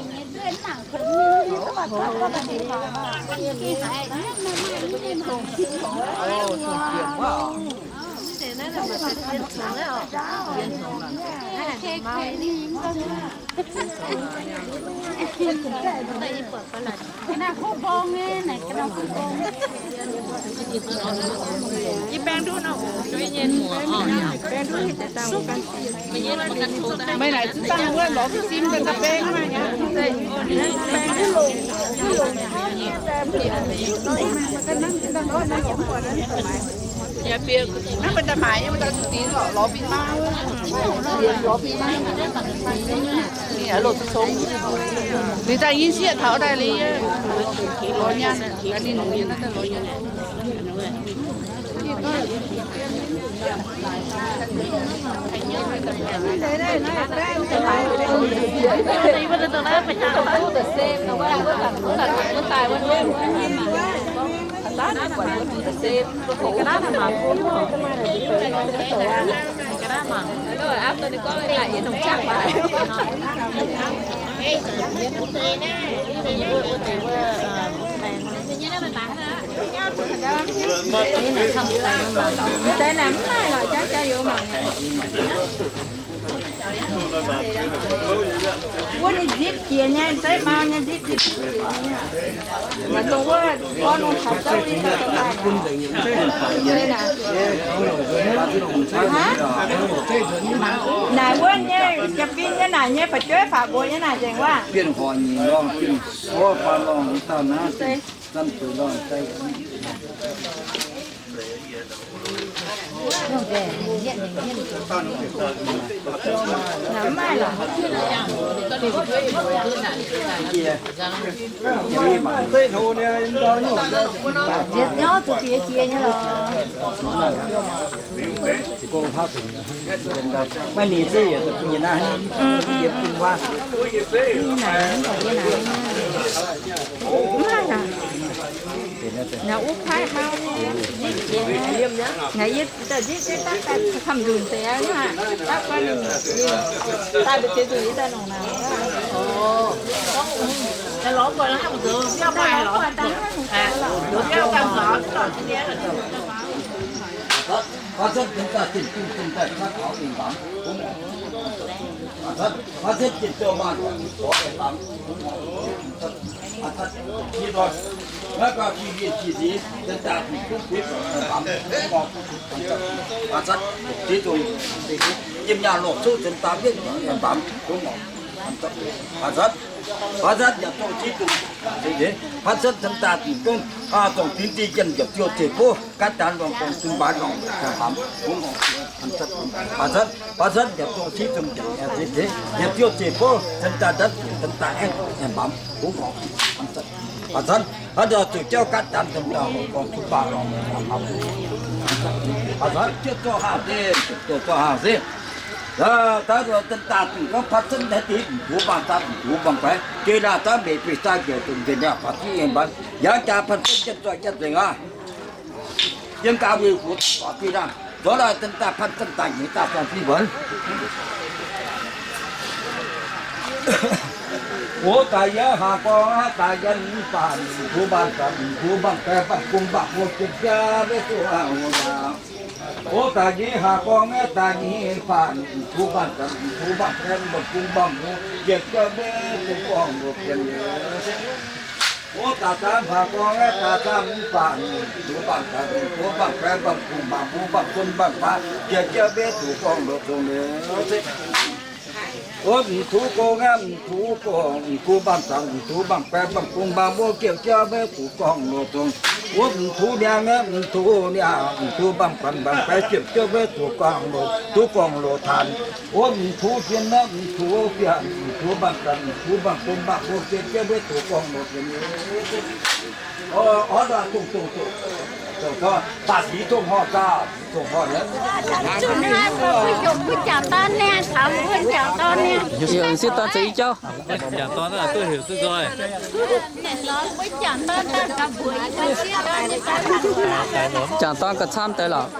Meih naaic zungv dangh wuov lorz duqv sin daaih baeng maah. Naaiv meih daaih maaic nyei, meih daaih zuqc dingx lorz fingx maa. Lorz fingx maa. Ninh loz cong. Ninh daaih yie sieqv taux daaih liuz, lorz nyaanh, ninh longc nyei naaiv daaih lorz nyaanh. Wuov ninh nzipc jiex nyei, zeiv mau nyei nzipc jiex. Maaih dongh wuov gorngv nongh taux zouv ninh daaih dongh naaic. Hnangv naaic wuov nyei, jaa-fin nyei naaic nyei, fu'jueiv faaux mbuox nyei naaic nzengc wuov. Bienh horc nyeic norm, bienh suov faam norm, dauh naaiv bienh zanv zuqc norm daaih. Yietc nyauv zuqc jiex jiex nyei lorqc. Maiv ninh zeiv yietc bun yie naaiv, yie bun wuov. Mv haih aqv. Naaiv uv kuaaiv hnangv, naaiv yie daaih nzipc daaih daaih kamv nzunc deix aqv, daaih guanh ninh, ninh daaih mbu'ziex nzunc yie daaih nongc naaic. Patv zanv yaac dongh zinh dongh, aa, dongh dingc dingh jien yaac ziouc zeiv bov, gaatv daanx longc dongh zunc mbaaix longc, lamz, patv zanv, patv zanv yaac dongh zinh dongh, yaac ziouc zeiv bov, zinh daaih ndanv, zinh daaih aengx, lamz, patv zanv, patv zanv zuqc jauv gaatv daanx zinh daaih longc dongh zunc mbaaix longc, lamz, patv zanv jienv zorqv haangh se, jienv zorqv haangh se. Daaih zuqc zinh daaih dingc gorngv patv zanv naaiv deix mv tux mbaangh zanv, mv tux mbaangh baeqc, jiex laanh zanv meic bieqc daaih njoux dongh nzengc yaac patv zanv yiem mbaaix, yaac jaax patv zanv jienv zorqv jienv nzengc aqv. Yiem gaax wuic buoz daaih jiex laanh, zoux laanh zinh daaih patv zanv daaih nyei daaih zanv fiv mbuonx. Wuov daaih yie haaz gorngv aqv, daaih yie mv baac mv tux mbaangh zanv, mv tux mbaangh baeqc, mbaangh bung mbaangh buoz jienv jaax maiv duqv aqv. Wuov daaih yie haaz gorngv aqv, daaih yie mv baac mv tux mbaangh zanv, mv tux mbaangh baeqc, mbaangh bung mbaangh buoz jienv jaax maiv duqv gorngv mbuo jienv. Wuov daaih zanv haaz gorngv aqv, daaih zanv mv baac mv tux mbaangh zanv, mv tux mbaangh baeqc, mbaangh bung mbaangh buoz mbaangh bun mbaangh baav jienv jaax maiv duqv gorngv mbuo zong liuz. Wuov mv tux gong aqv, mv tux gong, mv tux mbaangh zanv, mv tux mbaangh baeqc, mbaangh bung mbaangh buoz jienv jaax maiv duqv gorngv mbuo zong. Wuov mv tux niangh aqv, mv tux niangh, mv tux mbaangh zanv mbaangh baeqc jienv jaax maiv duqv gorngv mbuo, duqv gorngv mbuo taanx. Wuov mv tux fien aqv, mv tux fien, mv tux mbaangh zanv, mv tux mbaangh bung mbaangh buoz jienv jaax maiv duqv gorngv mbuo fien. Oix dongh dongh dongh dongh, baac sic dongh horh gaax, dongh horh nyei. Mbuo jangc dorn niaa, taux mbuo jangc dorn niaa. Heuc sieqv dorn zoux i jauv. Jangc dorn naaiv duqv heuc duqv nzoih. Jangc dorn gauh camv deix lorqc.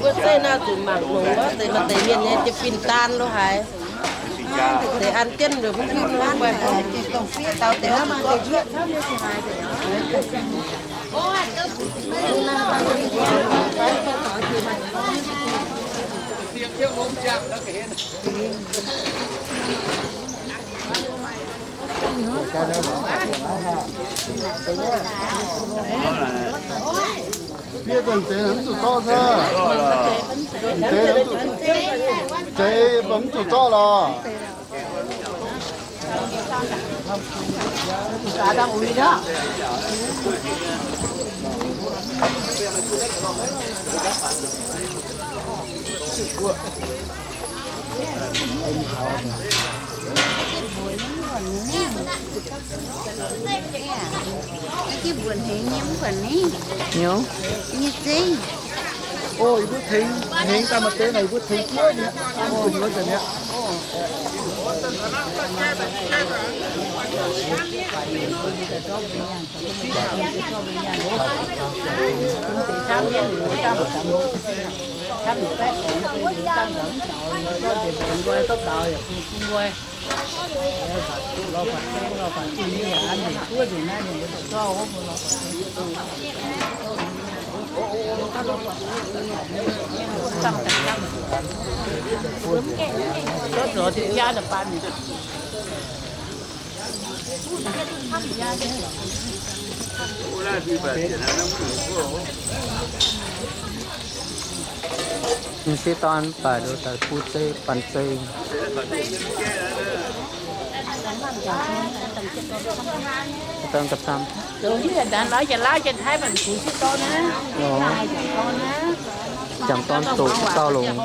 Wuov zeiv naaiv zuqc mangc longx wuov, deix maaih deix mienh nyei jiex fin daan lo haaix. Deix an jienv liuz mv hiuv nor. Fiev daaih deix mv zuqc zorqv se. Deix, deix mv zuqc zorqv lorqc. Nyungc. O, yie mbuo tengx, tengx daaih maaih deix naaic, yie mbuo tengx duqv nyei. M'sieqv dorn baac nduqc daaih bun zeiv, banh zeiv. Jangc dorn doqc gauh longx.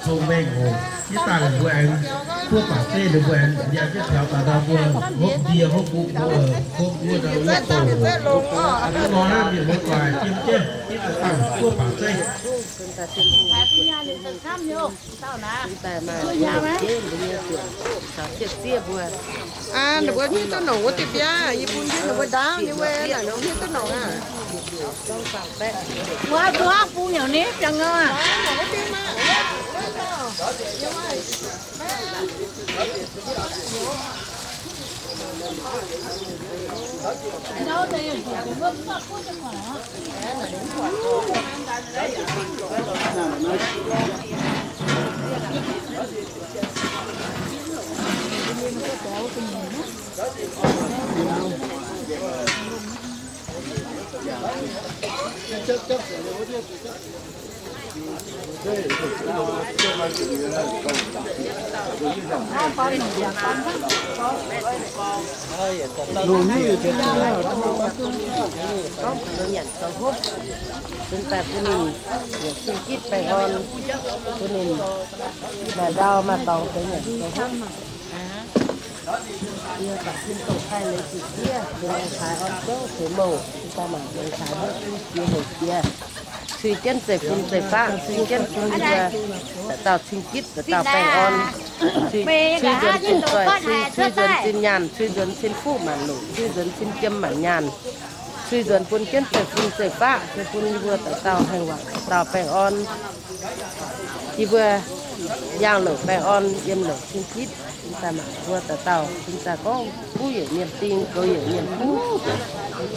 Cong-mengh oc. Yie daaih mbuo aengx buov baac zeiv, ninh mbuo aengx nyanc jienv taux daaih, ndau mbuo hopv ndie hopv mbuo, hopv mbuo ndau wuov douz. Hnangv nor naaiv mienh muoz-doic jiem jienv, yie daaih buov baac zeiv. Aa, ninh mbuo hiuv duqv nongc wuov diuh biaav, yie bun jienv ninh mbuo ndaauv nyei wuov, ninh mbuo hiuv duqv nongc aqv. Wuov, wuov bung nyei ni, biangh aqv. Nyanc zoux hopv, cingx daaih bun ninh yietc cing gitv baengh orn, bun ninh maaih ndau maaih dorngx deix nyanc zoux hopv. Yie baac tin dongh haih leiz zuqc diev, bun ninh taaix orn zouv ceix mouc, cingx daaih mangc ninh taaix hopv duqv jiex heuc jiex. Cui jienv zeiv-fun zeiv-faqv, cui jienv bun ninh mbuo dauh dauh cing gitv, dauh dauh baengh orn. Cui, cui nzuonx zinh zoih, cui, cui nzuonx zinh nyaanh, cui nzuonx cin fuqv maanc longc, cui nzuonx cin jiem maanc nyaanh, cui nzuonx bun jienv zeiv-fun zeiv-faqv, se bun yie mbuo dauh dauh haengh wangc dauh dauh baengh orn. Yie mbuo yangh longc baengh orn, yiem longc cing gitv, cingx daaih mangc mbuo dauh dauh, cingx daaih gorngv kuv yietc mienh ding, goux yietc mienh kuv.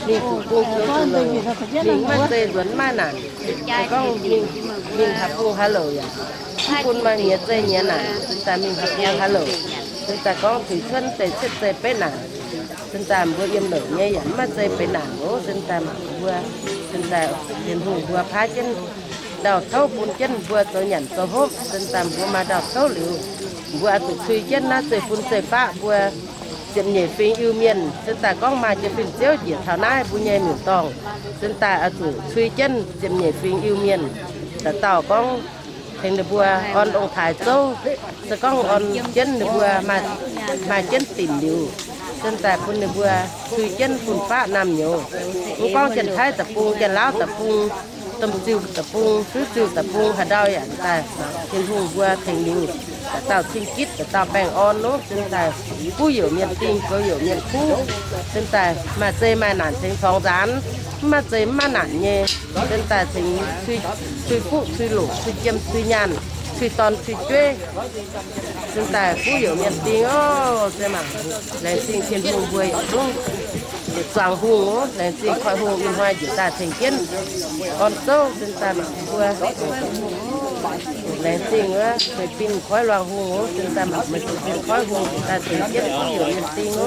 Mingh zuqc bung zoux zuqc louc, mingh maiv zeiz nzuonx maiv naanc. Gorngv mingh, mingh haaix bung haaix louc yaac mv bun maaih nyiex zeiv nyiex naanc, cingx daaih mingh haaix bung haaix louc, cingx daaih gorngv zuqc cuotv deix cietv zeiv beiv naanc. Cingx daaih mbuo yiem longc nyei yaac maiv zeiz benx naanc oc. Cingx daaih mangc mbuo, cingx daaih Tin-Hungh mbuo paaiv jienv Ndau-touv bun jienv mbuo zoux nyanc zoux hopv, sin daaih mbuo maaih ndau-touv liuz, mbuo oix zuqc cui jienv naaiv zeiv-fun zeiv-faqv mbuo ziepc nyeic fingx Iu-Mienh. Sin daaih gorngv maaih jiex fin-ziouv njiec taux naaiv mbuo nyei miuc-dorngh, sin daaih oix zuqc cui jienv ziepc nyeic fingx Iu-Mienh. Dauh dauh gorngv tengx ninh mbuo orn ong-taaix zouv, se gorngv orn jienv ninh mbuo maaih jienv dinc liuz, sin daaih bun ninh mbuo cui jienv fun-faqv naamh nyouz. Mv gorngv Janx-Taiv deic-bung, Janx-Laauv deic-bung, Domh Ziuh deic-bung, Suiv Ziuh deic-bung, haaix ndau yaac daaih, Tin-Hungh mbuo tengx liuz, dauh dauh cing-gitv, dauh dauh baengh orn nor, sin daaih kuv youc mienh ding, goux youc mienh kuv, sin daaih maaih zei maaih naanc tengx torngx nzaanx, mv maaih zei mv maaih naanc nyei, sin daaih tengx cui fuqv cui loqc cui jiem cui nyaanh cui dorn cui jueiv, sin daaih kuv youc mienh ding oc. Se mangc laengz zingh Tin-Hungh mbuo yietc zungv, yietc zuangx hungh oc. Laengz zingh Koiv-Hungh ih hnoi njiec daaih tengx jienv orn zouv, sin daaih mangc mbuo laengz zingh wuov Meih Bingh Koiv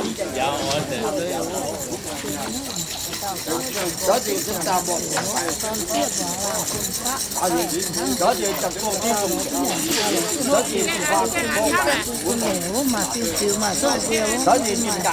Luangh Hungh oc.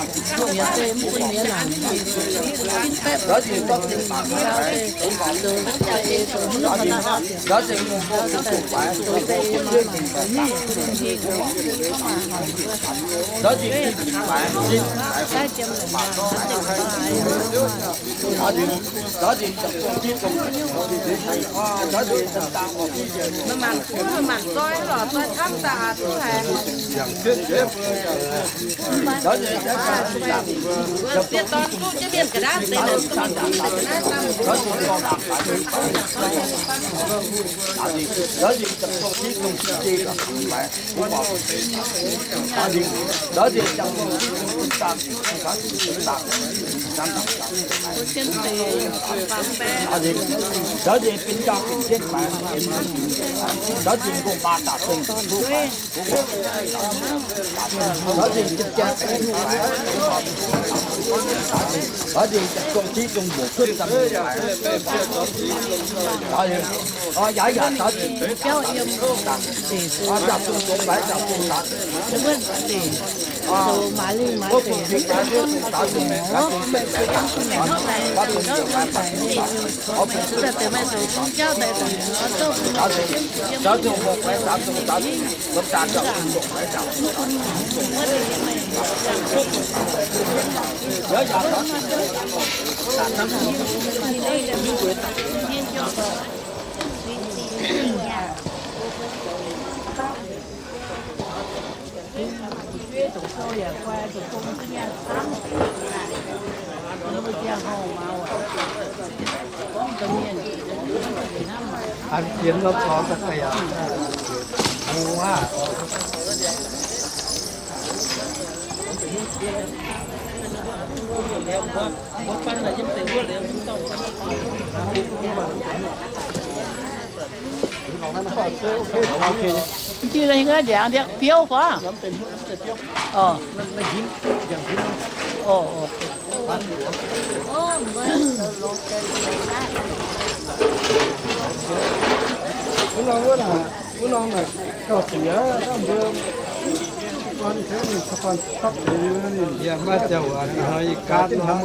Sin daaih mangc meih Bingh Koiv Hungh njiec daaih tengx jienv kuv youc mienh ding oc. Biouv fai? Orv, orv. Yie maiv ziangh hoc hnoi yie gaatv nor, maiv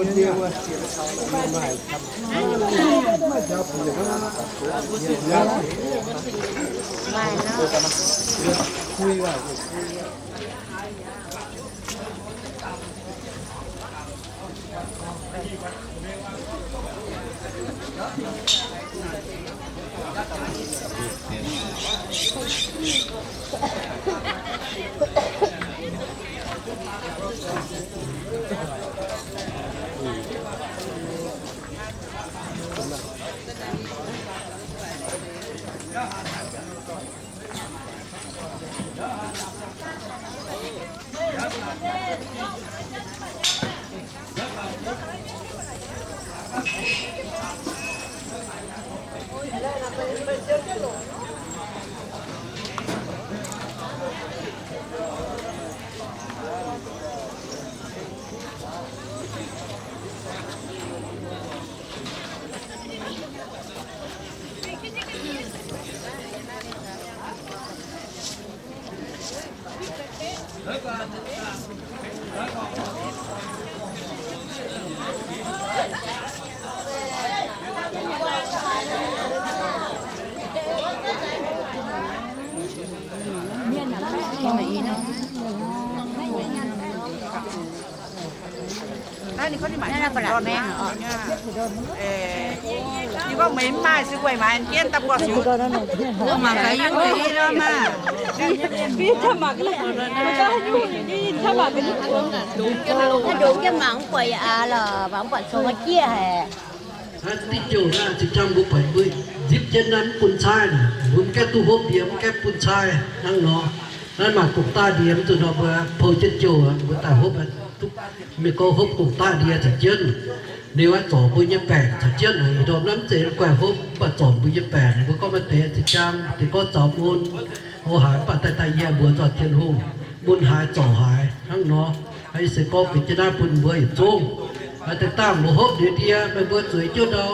Naaiv ndongc jienv mangc mv buatc yaac aav lorqc, mangc mv buatc congx jieqv haic. Naaiv diuh jouh naaiv zinh jangv mbuo buatc mbuo nzipc jienv naaiv mv bun caaiv naaic, mbuo mv gaengh duqv hopv ndie, mv gaengh bun caaiv hnangv nor. Naaiv maaih gong-daqv ndie mv zuqc nor mbuo pou jienv jouh mbuo daaih hopv, mienh gorngv hopv gong-daqv ndie caux jienv. Ninh oix zorc mbuo nyei baengc caux jienv. Ih ndorm naaiv mv zeiz guaih hopv, mv baac zorc mbuo nyei baengc. Mbuo gorngv maaih deix zinh jangv deix gorngv zaux mun, o haaix mv baac daaih daaih yie mbuox nzoih Tin-Hungh, mun haaix zorc haaix hnangv nor. Ih se gorngv benx jienv naaiv bun mbuo yietc zungv. Daaih dangh mbuo hopv liuz ndie, meih mbuo zueiz jienv ndau,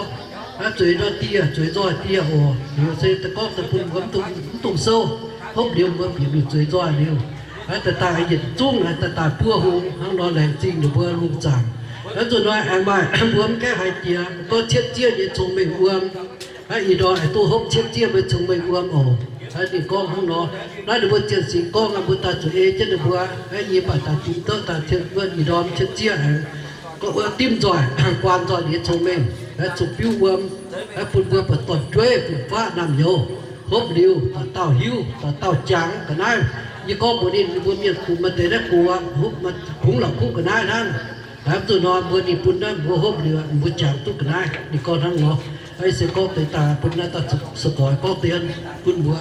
zueiz ndau dieh, zueiz nzoih dieh oc. Liuz se daaih gorngv daaih bun mbuo mv dungx, mv dungx souv. Hopv liuz mbuo bieqc mingh zueiz nzoih liuz, daaih daaih yietc zungv daaih daaih buov hung hnangv nor, laengz zingh ninh mbuo lungh zaangc. Naaiv nzunc hnoi aengx maaih mbuo mv gaengh haiz jiex gorngv cietv zieqv nyei cong-mengh wuom. Naaiv ih ndorm aengx duqv hopv cietv zieqv mbuo cong-mengh wuom oc. Naaiv ninh gorngv hnangv nor, naaiv ninh mbuo zien singx gorngv, mbuo daaih zuqc ei jienv ninh mbuo. Naaiv yie baac daaih dimv duqv daaih cien wuov ih ndorm cietv zieqv aengx gorngv wuov dimv nzoih, guaan nzoih ninh nyei cong-mengh, naaiv cong-biuv wuom, naaiv bun mbuo buatc dorn-jueiv, fun-faqv, naamh nyouz, hopv liuz dauh dauh hiuv, dauh dauh jangx ga'naaiv. Yie gorngv mbuox ninh, ninh mbuo mienh kungx maaih deix naaiv gox, kungx la'kuqv ga'naaiv hnangv. Naaiv mv zuqc nor mbuo ninh bun naaiv mbuo hopv liuz mbuo jangx duqv ga'naaiv. Ninh gorngv hnangv nor. Ih se gorngv deix daaih bun naaiv dauh se gorx gorngv deix bun mbuo.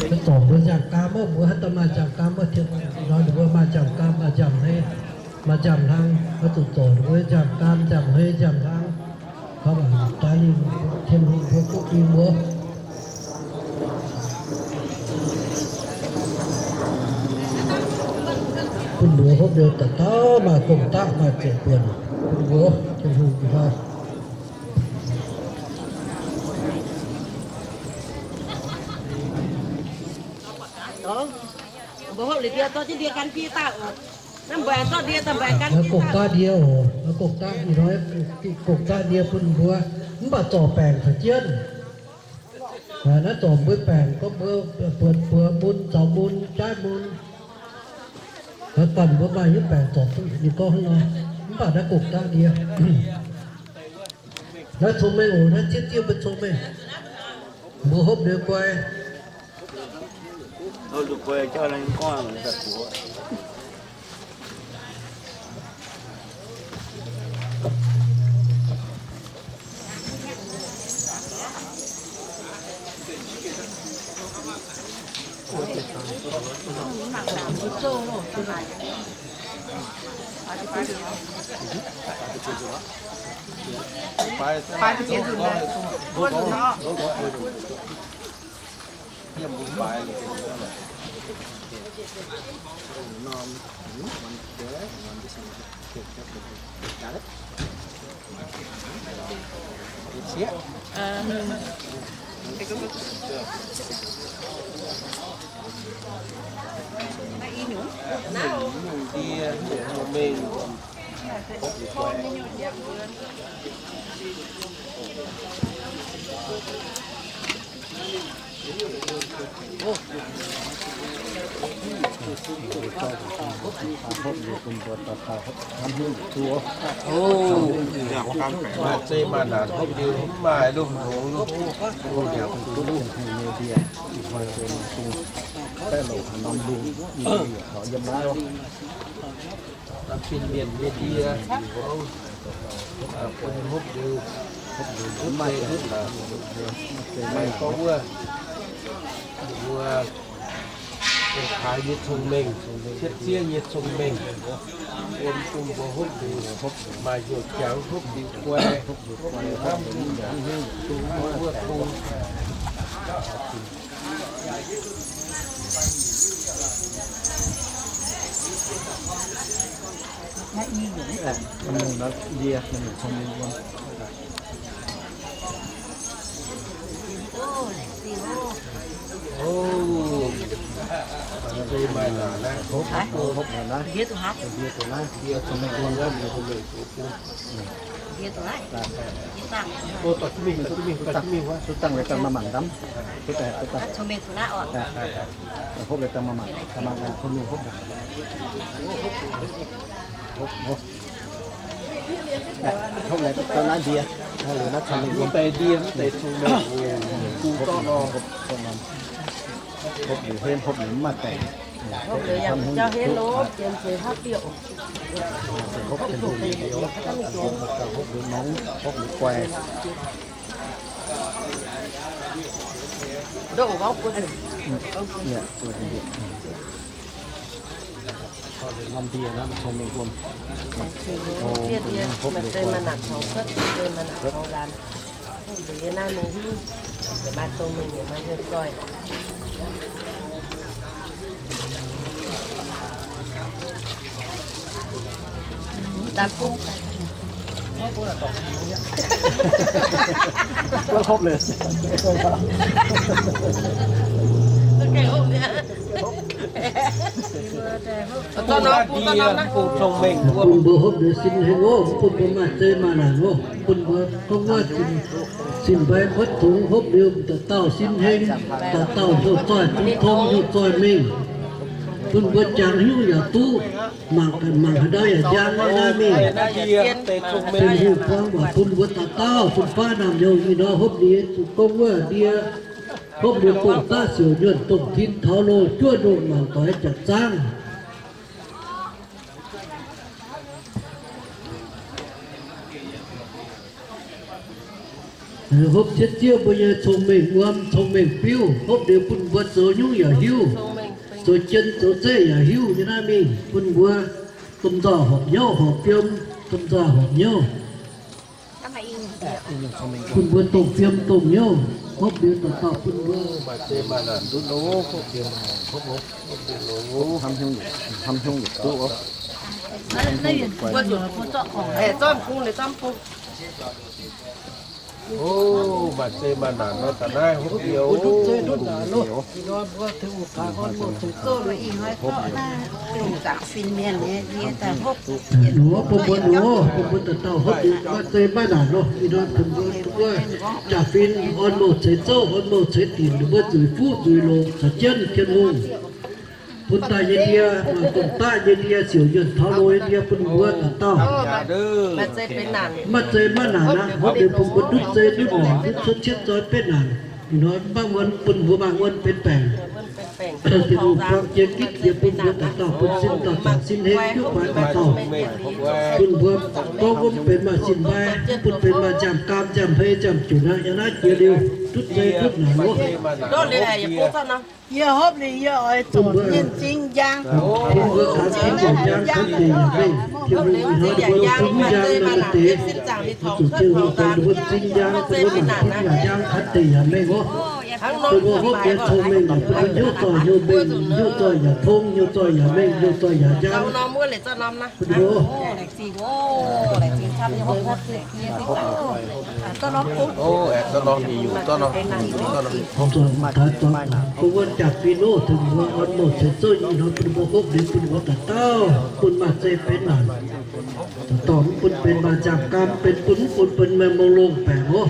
Maiv zorc mbuo nziaamv-gaam wuov, mbuo haaix dauh maaih nziaamv-gaam wuov, tien nor ninh mbuo maaih nziaamv-gaam, maaih nziaamv-hei, maaih nziaamv-hlang, oix zuqc zorc ninh mbuo nziaamv-gaam, nziaamv-hei, nziaamv-hlang. Daaih lingh Tin-Hungh mbuo duqv bing mbuo. Bun mbuo hopv liuz dauh dauh maaih gong-daqv maaih ziepc buonc. Bun mbuo Tin-Hungh ih hnoi. Mbuo hopv liuz ndie, zorqv jienv ndie gan jienv daaih oc. Naaiv mbuo zorqv ndie daaih mbuo gan jienv daaih. Gong-daqv ndie oc, gong-daqv ih hnoi, gong-daqv ndie bun mbuo, mv baac zorc baengc caux jienv. Naaiv zorc mbuo baengc, gorngv mbuo buonc buoz mun, zaux mun, jaaiv mun. Naaiv baac mbuo maaih nyei baengc zorc duqv, ninh gorngv hnangv nor. Mv baac naaiv gong-daqv ndie. Naaiv cong-mengh oc, naaiv zieqv zieqv mbuo cong-mengh. Mbuo hopv liuz guai. Maaih zeiv maaih naanc hopv liuz mv maaih lungh hngongx, lungh hngongx liuz duqv lungh hngongx nyei ndie. Daaih louc haaix norm lungh, yiem naaiv. Fin-mienh nyei ndie, bun hopv liuz, mv maaih gorngv wuov, mbuo Haaix nyei cong-mengh, cietv ziev nyei cong-mengh, wuom bun mbuo hopv liuz, maaih hnyouv jangx hopv liuz guai, hnamv hungh, dongh wuov bung. Hopv liuz deix ndie, mv deix cong-mengh, bung zorqv nor. Hopv liuz hlen, hopv liuz mv maaih baengc. Hopv liuz yangh jauv henv loh, jiem zuiz haav diuh. Hopv liuz nongx, hopv liuz guai. Norm ndie naaiv cong-mengh wuom. Bun mbuo hopv liuz sin hengh oc, bun mbuo maaih zei maaih naanc oc, bun mbuo gorngv wuov sin, sin mbaix kuotv tongx hopv liuz dauh dauh sin hengh, dauh dauh hnyouv zoih duqv tong hnyouv zoih mingh. Bun mbuo jangx hnyouv yaac duqv, mangc, mangc haaix ndau yaac njang nyei naaiv mingh. Tin-Hungh buangh waac bun mbuo dauh dauh, fun-faqv naamh nyouz ih hnoi hopv liuz zuqc gorngv wuov ndie, hopv liuz dongh daqv siouc nyuonh dongh tin taux loh juov ndongh mangc doix jaax zaangv. Hopv cietv ziev mbuo nyei cong-mengh wuom, cong-mengh biuv, hopv liuz bun mbuo zoux nyungc yaac hiuv, zoux jien zoux zeiv yaac hiuv nyei naaiv mingh, bun mbuo domh nzoih horpc hnyouv horpc fiem, domh nzoih horpc hnyouv. Bun mbuo dongh fiem dongh hnyouv, hopv liuz dauh dauh bun mbuo. O, maaih zei maaih naanc nor, da'naaiv hopv liuz. Nor bun mbuo nor, bun mbuo dauh dauh hopv liuz maaih zei maaih naanc nor, ih hnoi bun mbuo jaax fim orn mouh ceix zouv, orn mouh ceix dinc, ninh mbuo nzueic fuqv nzueic longx caux jienv Tin-Hungh. Bun daaih nyei ndie, maaih dongh daqv nyei ndie, siouc nyuonh taux loh nyei ndie bun mbuo dauh dauh. Maaih zei maaih naanc aqv, hopv liuz bun mbuo ndutv zei ndutv naanc, ndutv cuotv cietv zoi betv naanc. Ih hnoi mv baac wuonh bun mbuo maaih wuonh benx baengc. Tin-Hungh buangh jiex gitv jiex bun mbuo dauh dauh bun sin dauh dauh sin hengh juqv guaax dauh dauh. Bun mbuo gorngv wuov benx maaih sin mbai, bun benx maaih nziaamv-gaam nziaamv-hei nziaamv-junc aqv, yaac naaiv jiex liuz ndutv zei ndutv naanc wuov. Yie hopv liuz yie oix zorc mienh m'zing njang. Bun mbuo ganh m'zing njang, ganh deix yaac mengh. Tin-Hungh ih hnoi mbuo m'zing njang naaiv deix, zuqc Tin-Hungh dorh mbuo m'zing njang, bun mbuo mangc duqv yaac njang, ganh deix yaac mengh oc. Bun mbuo hopv liuz cong-mengh naaic, bun mbuo hnyouv zoih hnyouv mengh, hnyouv zoih yaac tong, hnyouv zoih yaac mengh, hnyouv zoih yaac njang. Bun mbuo Mv zuqc taaix zuangx bun wuov jaax fim oc, tengx mbuo orn mouh ceix zouv ih hnoi bun mbuo hopv liuz bun mbuo dauh dauh bun maaih zei benx naanc. Dauh dauh mv bun benx maaih nziaamv-gaam, benx bun mv bun benx maaih mouh longh baengc oc.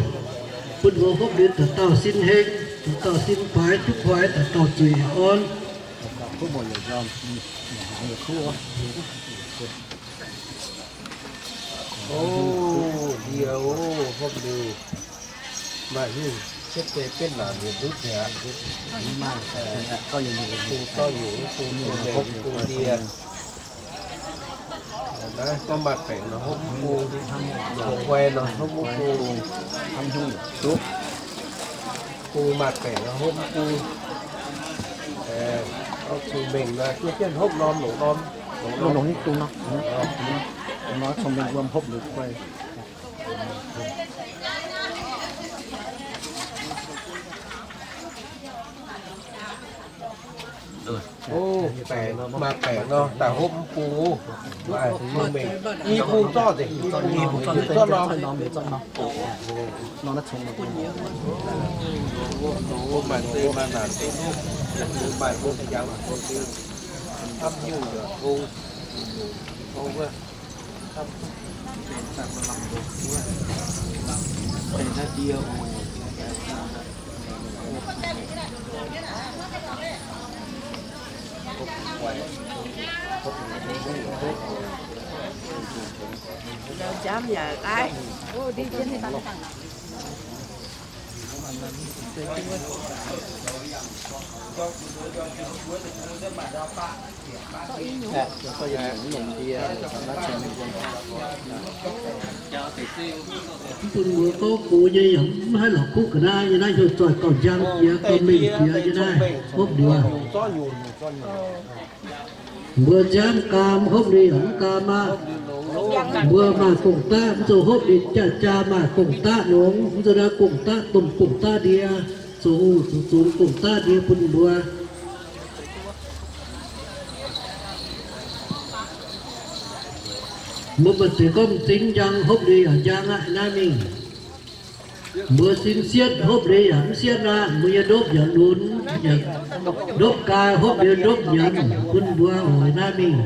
Bun mbuo hopv liuz dauh dauh sin hengh, dauh dauh sin baaix juqv kuaix, dauh dauh zuiz orn. O, ndie o, hopv liuz maaih hnyouv cietv zei betv naanc nyei ndutv mi'aqv. Bung zorqv nyungc, bung bung ndie. Naaiv gorngv maaih baengc nor hopv mv bung, guai nor hopv mv bung, duqv bung maaih baengc nor hopv mv bung. Cong-mengh nor, jienv jienv hopv norm longc norm, longc norm, longc norm, cong-mengh wuom hopv liuz guai. O, baengc, maaih baengc nor, daaih hopv mv bung. Maaih cong-mengh, i bung zorqv nzengc, i bung zorqv norm. Maaih zeiv maaih naanc, maaih bung jangx, hnamv nyungc tong, tong wuov. Mv bun mbuo gorngv gox nyei yaac mv haih lorz kuv ga'naaiv nyei naaiv, hnyouv zoih gauh njang jiex, gauh mengh jiex nyei naaiv, hopv liuz. Mbuo nziaamv gaam hopv liuz yaac mv gaam aqv. Mbuo maaih gong-daqv, mv zuqc hopv liuz jaa-jaa maaih gong-daqv nongx, mv zuqc naaiv gong-daqv domh gong-daqv ndie, zoux hungh zoux zungx gong-daqv ndie bun mbuo. Mbuo maaih deix gorngv m'zing njang, hopv liuz yaac njang aqv naaiv mingh. Mbuo sin sietv, hopv liuz yaac mv sietv aqv. Mbuo nyei ndopv yaac lunx, yaac ndopv gaa, hopv liuz ndopv nyanc bun mbuo oix naaiv mingh.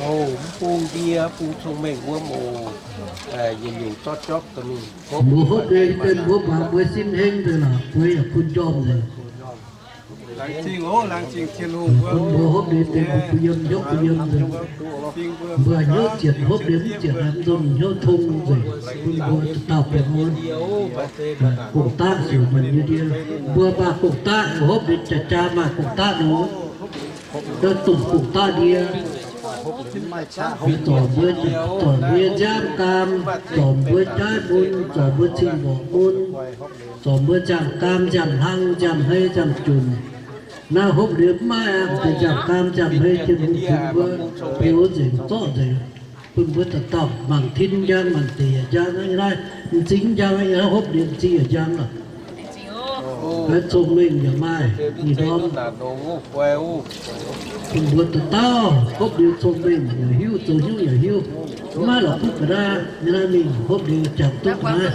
O, mv bung ndie, bung cong-mengh wuom oc. Yietc nyungc zorqv jopv daaih mingh. Mbuo hopv liuz deix mbuo baac mbuo sin heng deix lorqc, mbuo yaac bun njormh deix. Bun mbuo hopv liuz deix mbuo yiem hnyouv, mbuo yiem deix. Mbuo hnyouv zietc hopv liuz mv zietc, mv nzunc hnyouv tong nzengc. Bun mbuo dauh dauh bienx wuov gong-daqv siouc nyanc nyei ndie. Mbuo maaih gong-daqv, hopv liuz jaa-jaa maaih gong-daqv nor, daaih domh gong-daqv ndie. Mbuo zorc mbuo, zorc mbuo nyei nziaamv gaam, zorc mbuo jaaiv mun, zorc mbuo cing-mborqc mun, zorc mbuo nziaamv gaam, nziaamv hlang, nziaamv hei, nziaamv junc. Naaiv hopv liuz mv maaih aqv, deix nziaamv gaam, nziaamv hei, Tin-Hungh bun mbuo biux nzengc, zorqv nzengc. Bun mbuo dauh dauh mangc tin njang, mangc deic yaac njang aqv. Naaiv m'zing njang aqv, hopv liuz m'zing yaac njang aqv. Naaiv cong-mengh yaac maaih, ih ndorm. Bun mbuo dauh dauh hopv liuz cong-mengh yaac hiuv, zoux hnyouv yaac hiuv. Mv maaih lorqc kuv ga'naaiv nyei naaiv mingh hopv liuz jangx duqv ga'naaiv,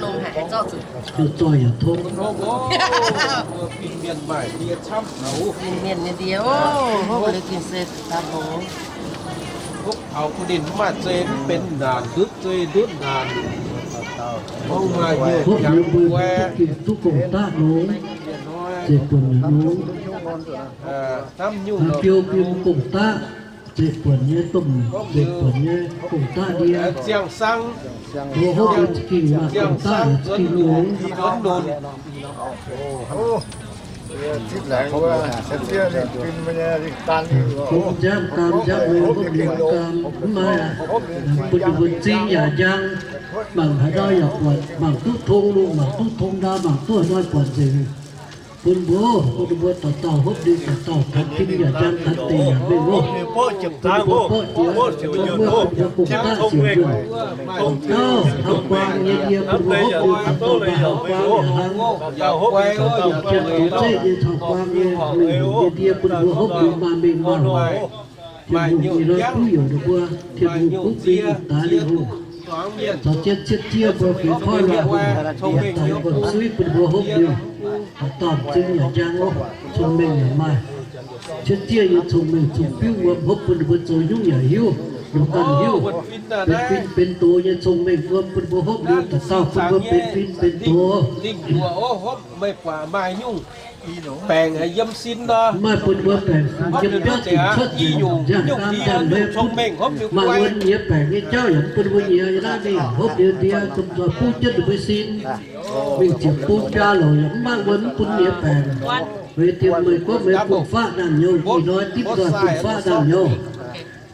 hnyouv zoih yaac tong. Mienh mienh nyei ndie oc, hopv liuz gengh se daaih longx. Hopv taux bun ninh mv maaih zei mv benx naanc, ndutv zei ndutv naanc. Hopv liuz mbuo duqv gengh duqv gong-daqv longx, zeiv buonc yaac longx. Biou biu gong-daqv, zeiv buonc nyei domh, zeiv buonc nyei gong-daqv ndie. Mbuo hopv liuz za'gengh maaih gong-daqv yaac za'gengh longx. Gong nziaamv gaam nziaamv mengh hopv liuz gaam mv maaih aqv. Bun ninh mbuo m'zing yaac njang, mangc haaix ndau yaac buatc, mangc duqv tong lungh, mangc duqv tong ndau, mangc duqv haaix hnoi buatc nzengc. Bun mbuo, bun ninh mbuo dauh dauh hopv liuz dauh dauh tanx tin yaac njang, tanx deic yaac mengh oc. Bun ninh mbuo borqv jiex, bun mbuo gong-daqv siouc njunh. Dauh dauh taux guangc nyei ndie bun mbuo hopv liuz dauh dauh maaih haux guang yaac hlang. Dauh dauh jiex zoux zeqv nyei taux guangc nyei mengh nyei ndie bun mbuo hopv liuz maaih mengh maaih hoc. Tin-Hungh ih hnoi kuv youz ninh mbuo, Tin-Hungh kuv bing daaih Tin-Hungh caux jienv cietv ziev mbuo feix koiv luangh, yietc daic wuonh suiv bun mbuo hopv liuz, dauh dauh m'zing yaac njang oc, cong-mengh yaac maaih. Cietv ziev nyei cong-mengh cong-biuv wuom hopv bun ninh mbuo zoux hnyouv yaac hiuv, longc ganh hiuv. Benx fin benx doz nyei cong-mengh wuom bun mbuo hopv liuz dauh dauh bun mbuo benx fin benx doz. Meih buatc maaih nyungc Baengc yiem sin nor, maaih bun mbuo baengc yiem biauv dingc cuotv nzengc, nziaauc daan nziaauc mbuo cong-mengh hopv liuz guai. Maaih wuonx nyiex baengc nyei jauv yaac mv bun mbuo nyiex, yie naaiv mingh hopv liuz ndie domh nzoih buv jienv ninh mbuo sin. Mingh ziepc bung jaa louc yaac mv maaih wuonx mv bun nyiex baengc. Meih diex meih gorngv meih bun faqv naamh nyouz, ih hnoi dimv nzoih bun faqv naamh nyouz.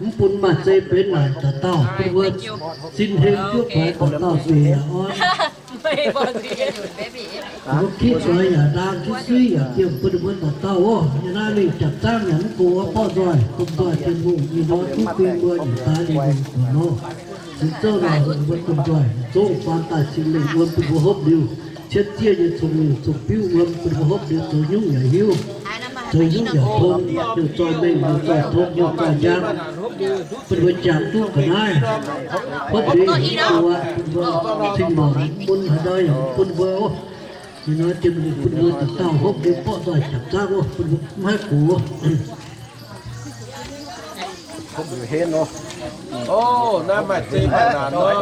Mv bun maaih zei benx naaic dauh dauh bun wuov sin heng juov guaix dauh dauh zuqc yaac orn. Mbuo kitv zoix yaac ndaang, kitv suiv yaac diemh bun ninh mbuo dauh dauh oc. Yie naaiv mingh japc zaangv yaac mv gox, borqv nzoih, domh nzoih Tin-Hungh ih hnoi duqv bun mbuo yietc daaih lingh lingh nor. Cingx zouv nor mbuo domh nzoih zungv faanv daaih cing mengh wuom bun mbuo hopv liuz, cietv zieqv nyei cong-mengh cong-biuv wuom bun mbuo hopv liuz zoux nyungc yaac hiuv, zoux nyungc yaac tong, heuc zoih mengh, heuc zoih tong, heuc zoih njang, bun mbuo jangx duqv ga'naaiv. Hopv liuz yaac mv gox, bun mbuo cing-mangc mun haaix ndau yaac bun mbuo oc. Ih hnoi jiem bun mbuo dauh dauh hopv liuz borqv nzoih japc zaangv oc, bun mbuo mv haih gox. Hopv liuz henv nor. O, naaiv maaih zei maaih naanc nor.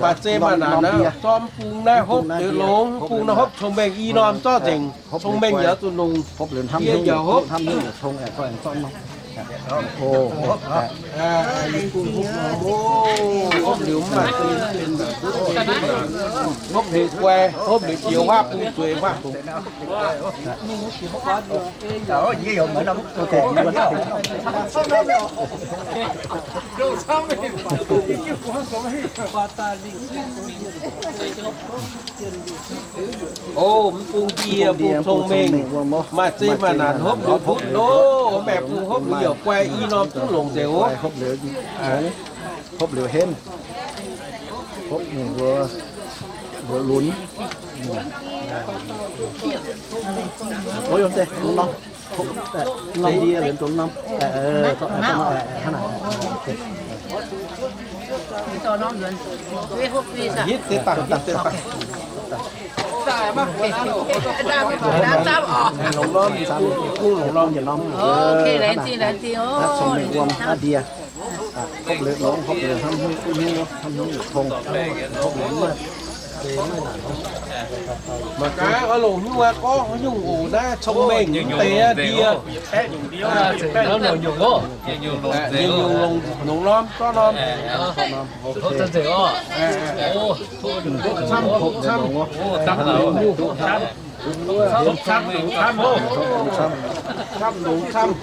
Maaih zei maaih naanc naaiv, zorqv bung naaiv hopv liuz longx, bung naaiv hopv cong-mengh i norm zorqv nzengc. Cong-mengh yaac zuqc longx, yie yaac hopv. Hopv liuz mv maaih, hopv liuz guai, hopv liuz jiex huaav bung zueiz huaav bung. O, mv bung ndie, bung cong-mengh, maaih zei maaih naanc hopv liuz hopv lo, maengx bung hopv liuz yaac guai i norm duqv longx nzengc oc. Hopv liuz henv, hopv mbuo, mbuo lunx. Norm ndie liuz dongh norm. Hitv deix dangh, hitv deix dangh. Longc norm, i kungx longc norm yietc norm. Cong-mengh wuom aqv ndie. Hopv liuz longx, hopv liuz hnamv hnyouv, hnamv hnyouv tong, hopv liuz mv maaih, mv maaih naanc. Mangc gaax oix longc nyungc aqv, gorngv nyungc oc. Naaiv cong-mengh mv deix aqv ndie. Nyungc-nyungc longc, longc norm, zorqv norm. Camv, camv, camv, camv, camv, camv.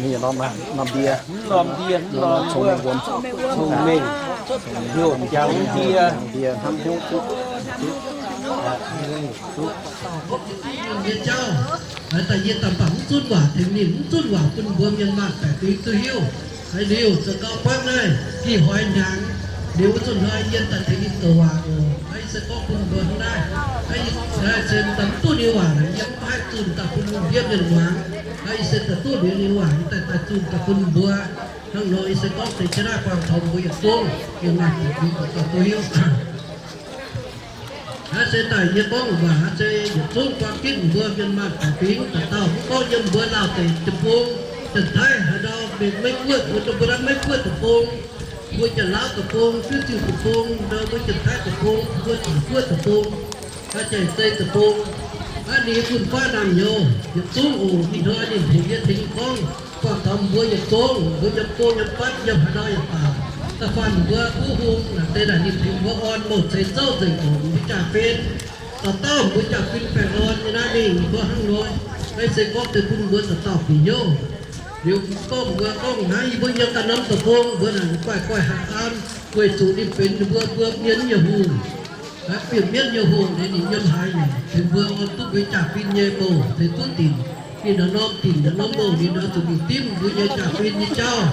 Ninh norm, norm ndie, norm ndie, norm cong-mengh wuom, cong-mengh, heuc jangx ndie, ndie hnamv hnyouv duqv. Nyei jauv, daaih yie daaih mv baac mv zunv waac tengx ninh, mv zunv waac bun mbuo mienh maanh baeqc fingx duqv hiuv. Haiz liuz za'gau buangv naaiv, ih hnoi hnyangx liuz wuov zunv hnoi yie daaih tengx ninh douc waac oc. Haiz se gorngv bun mbuo hnangv naaiv, haiz se daaih mv duqv ninh waac, yie mv haih zunh daaih bun mbuo mienh muangx. Haiz se daaih duqv liuz ninh waac, yie daaih daaih zunh daaih bun mbuo. Hnangv nor yie se gorngv deix jienv naaiv buangh taux mbuo yietc zungv mienh maanh baeqc fingx duqv hiuv. Hnangv se daaih yie gorngv waac, hnangv se yietc zungv buang ginv mbuo mienh maanh baeqc fingx dauh dauh, mv gorngv yiem mbuo Laauh deic-bung, Janx-Taiv haaix ndau, maiv guoqv, mbuo dongh mbuo naaiv Meiv Guoqv deic-bung, mbuo Janx-Laauv deic-bung, Fiuv-Diuh deic-bung, mbuo Janx-Taiv deic-bung, mbuo Zuqc Guoqv deic-bung, Jai-Zei deic-bung, hnangv ninh bun faqv naamh nyouz yietc zungv oc. Ih hnoi ninh tengx yie tengx gorngv, buangh taux mbuo yietc zungv, mbuo yiem gong yiem fatv yiem haaix ndau yaac baac, da'faanh mbuo buv hung naaic deix naaic ninh tengx mbuo orn mouc ceix zouv nzengc oc. Mbuo jaa-fin, dauh dauh mbuo jaa-fin baengh orn nyei naaiv mingh mbuo hnangv nor, naaiv se gorngv deix bun mbuo dauh dauh bieqc hnyouv. Liuz gorngv mbuo gorngv naaiv yie mbuo yiem ganh norm deic-bung, mbuo naaic guaih guaih haic an, weic zuqc ninh benx ninh mbuo mbuo mienh nyei hungh. Naaiv benx mienv nyei hungh, ninh yiem haaix yaac tengx mbuo orn duqv mbuo jaa-fin nyei mouc ceix duqv dinc. Ninh naaiv norm dinc naaiv norm mouc ninh oix zuqc mingh dimv mbuo nyei jaa-fin nyei jauv.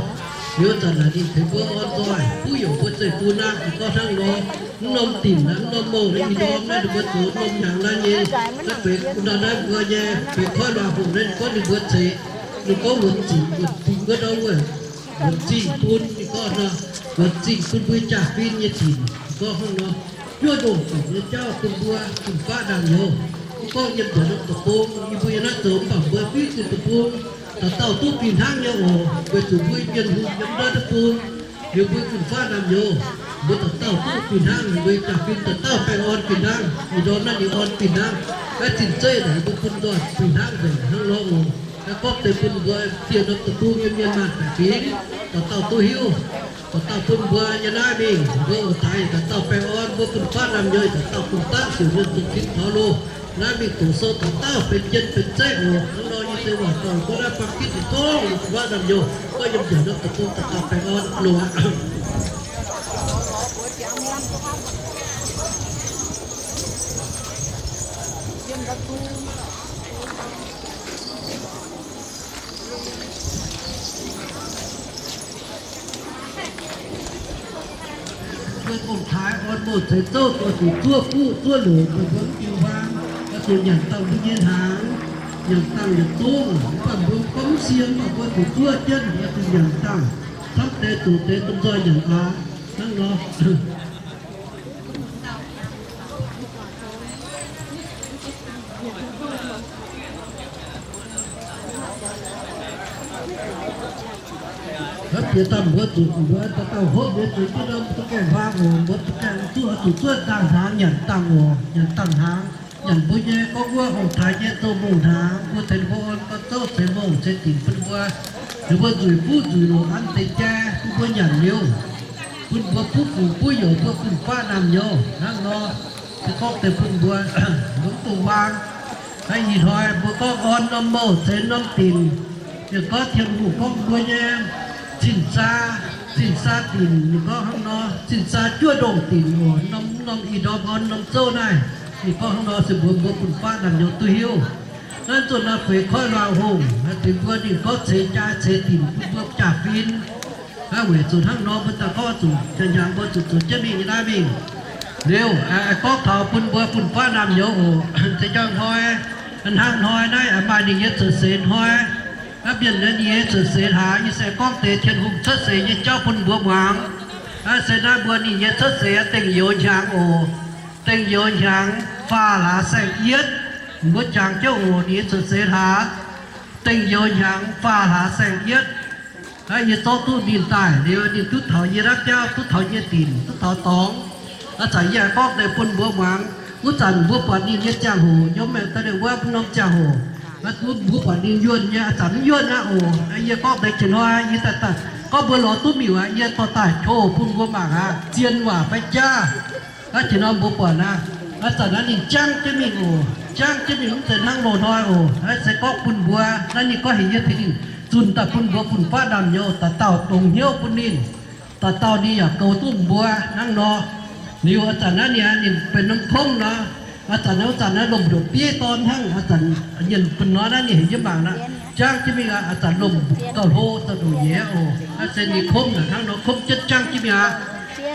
Liuz zanc naaic ninh tengx mbuo orn nzoih, kuv yaac mbuo zeiv-fun aqv. Ninh gorngv hnangv nor, mv norm dinc naaiv mv norm mouc naaiv ih ndorm naaiv ninh mbuo zoux norm hnyangx naaiv nyei, naaiv benx ndau naaiv mbuo nyei benx koiv luangh hungh naaiv ninh gorngv ninh mbuo ceix Ninh gorngv wuonx zingc, wuonx zingc wuov ndau wuov, wuonx zingc bun, ninh gorngv nor, wuonx zingc bun mbuo jaa-fin nyei dinc, ninh gorngv hnangv nor. Juov ndongh dorngc nyei jauv bun mbuo fun-faqv naamh nyouz. Mv gorngv yiem nzunc norm deic-bung, yie mbuo yiem naaiv zoux mv baac mbuo fiuv zuqc deic-bung, dauh dauh duqv fih hnangv nyei oc. Weic zuqc mbuo Mienh hungh yiem naaiv deic-bung, liuz mbuo fun-faqv naamh nyouz, mbuo dauh dauh duqv fih hnangv, mbuo jaa-fin dauh dauh baengh orn fih hnangv, ih ndorm naaiv ninh orn fih hnangv, naaiv zinh zeiv naaic mbuo bun nzoih fih hnangv nzengc hnangv nor oc. Naaiv gorngv deix bun mbuo dieh norm deic-bung nyei mienh maanh baeqc fingx, dauh dauh duqv hiuv, dauh dauh bun mbuo yiem naaiv mingh, mbuo oix taaix dauh dauh baengh orn, mbuo fun-faqv naamh nyouz dauh dauh fun-faqv siouc mienh zuqc tin taux loh. Naaiv mingh doqc sou dauh dauh benx jien benx zeiv oc. Hnangv nor yie se waac dorh gorngv naaiv faam gitv zinh gorngv fun-faqv naamh nyouz, gorngv yiem nzunc norm deic-bung dauh dauh baengh orn loh aqv. Mbuo ong-taaix orn mouh ceix zouv, zuov zuqc zuov guv zuov loc, mbuo mbuo diuh huaang, oix zuqc nyanc dangh mbuo nyei hnaangx, nyanc dangh yietc zungv. Mv baac mbuo gorngv mv sienx, mv baac mbuo zuqc zuov jienv, oix zuqc nyanc dangh, camv deix zoqc deix domh nzoih nyanc aqv. Hnangv nor. Bieqc daaih mbuo zuqc, mbuo dauh dauh hopv mbuo zuqc jienv norm za'gengh huaang oc. Mbuo za'gengh zuqc, zuqc zuov dangh hnaangx nyanc dangh oc, nyanc dangh hnaangx. Nyanc mbuo nyei gorngv wuov ong-taaix nyei zoux mouh hnaangx, mbuo tengx mbuo orn gorn zouv ceix mouh ceix dinc bun mbuo. Ninh mbuo nzueic fuqv nzueic loc an deix jai bun mbuo nyanc liuz, bun mbuo buv fungx buv youz mbuo fun-faqv naamh nyouz hnangv nor. Se gorngv deix bun mbuo, mbuo mv dungx waang. Ih hnoi mbuo gorngv orn norm mouh ceix norm dinc, ninh gorngv Tin-Hungh gorngv mbuo nyei cin-saa, cin-saa dinc, ninh gorngv hnangv nor, cin-saa juov ndongh dinc oc. Norm, norm ih ndorm orn norm zouv naaiv, ninh gorngv hnangv nor se mbuox mbuo fun-faqv naamh nyouz duqv hiuv. Naaiv zuqc naaiv feix koiv luangh hungh, tengx mbuo ninh gorngv ceix jai ceix dinc bun mbuo jaa-fin. Weic zuqc hnangv nor mbuo daaih gorngv zuqc janx-hnyangx mbuo zuqc zuqc jienv mingh nyei naaiv mingh. Liuz, gorngv taux bun mbuo fun-faqv naamh nyouz oc. Zinh ndaangc hnoi, hnangv hnoi naaiv maaih ninh nyei cuotv seix hnoi. Naaiv mienh ninh nyei cuotv seix hlaax, yie se gorngv deix Tin-Hungh cuotv seix nyei jauv bun mbuo muangx. Naaiv se naaiv mbuo ninh nyei cuotv seix dengh youz hnyangx oc. Dengh youz hnyangx faah hlaax saeng-yietv. Mbuo jangx jienv oc, ninh nyei cuotv seix hlaax dengh youz hnyangx faah hlaax saeng-yietv. Yie zorqv duqv ninh daaih liuz, ninh duqv taux yie naaiv biauv, duqv taux yie dinc, duqv taux dorngx. A'zanc yie aengx gorngv deix bun mbuo muangx. Wuov zanc mbuo buatc ninh nyei ziangh hoc, yiem maengx daaih wuov norm ziangh hoc, mbuo buatc ninh yuonh nyei, a'zanc mv yuonh aqv oc. Yie gorngv deix jiex hnoi yie daaih, daaih gorngv mbuo lorz duqv miuc aqv, yie dorh daaih qo bun mbuo mangc aqv, zien waac fai jaav. Aqv, jiex hnoi mbuo buatc aqv, a'zanc naaiv ninh jangv jienv mingh oc. Jangv jienv mingh mv zeiz hnangv loz-hnoi oc. Naaiv se gorngv bun mbuo, naaiv ninh gorngv heuc yie tengx ninh zunh daaih bun mbuo fun-faqv naamh nyouz dauh dauh dongz hnyouv bun ninh. Dauh dauh ninh yaac goux duqv mbuo hnangv nor. Liuz a'zanc naaiv ninh, ninh benx norm kongv nor, a'zanc naaiv, a'zanc naaiv lomh ndoqc bieiv dorn hnangv, a'zanc yienh bun nor naaiv ninh heuc yie mangc aqv. Jangv jienv mingh aqv, a'zanc lomh gauh hlo, da'ndoqc nyeiz oc. Naaiv se ninh kongv naaic hnangv nor, kongv jienv jangv jienv mingh aqv.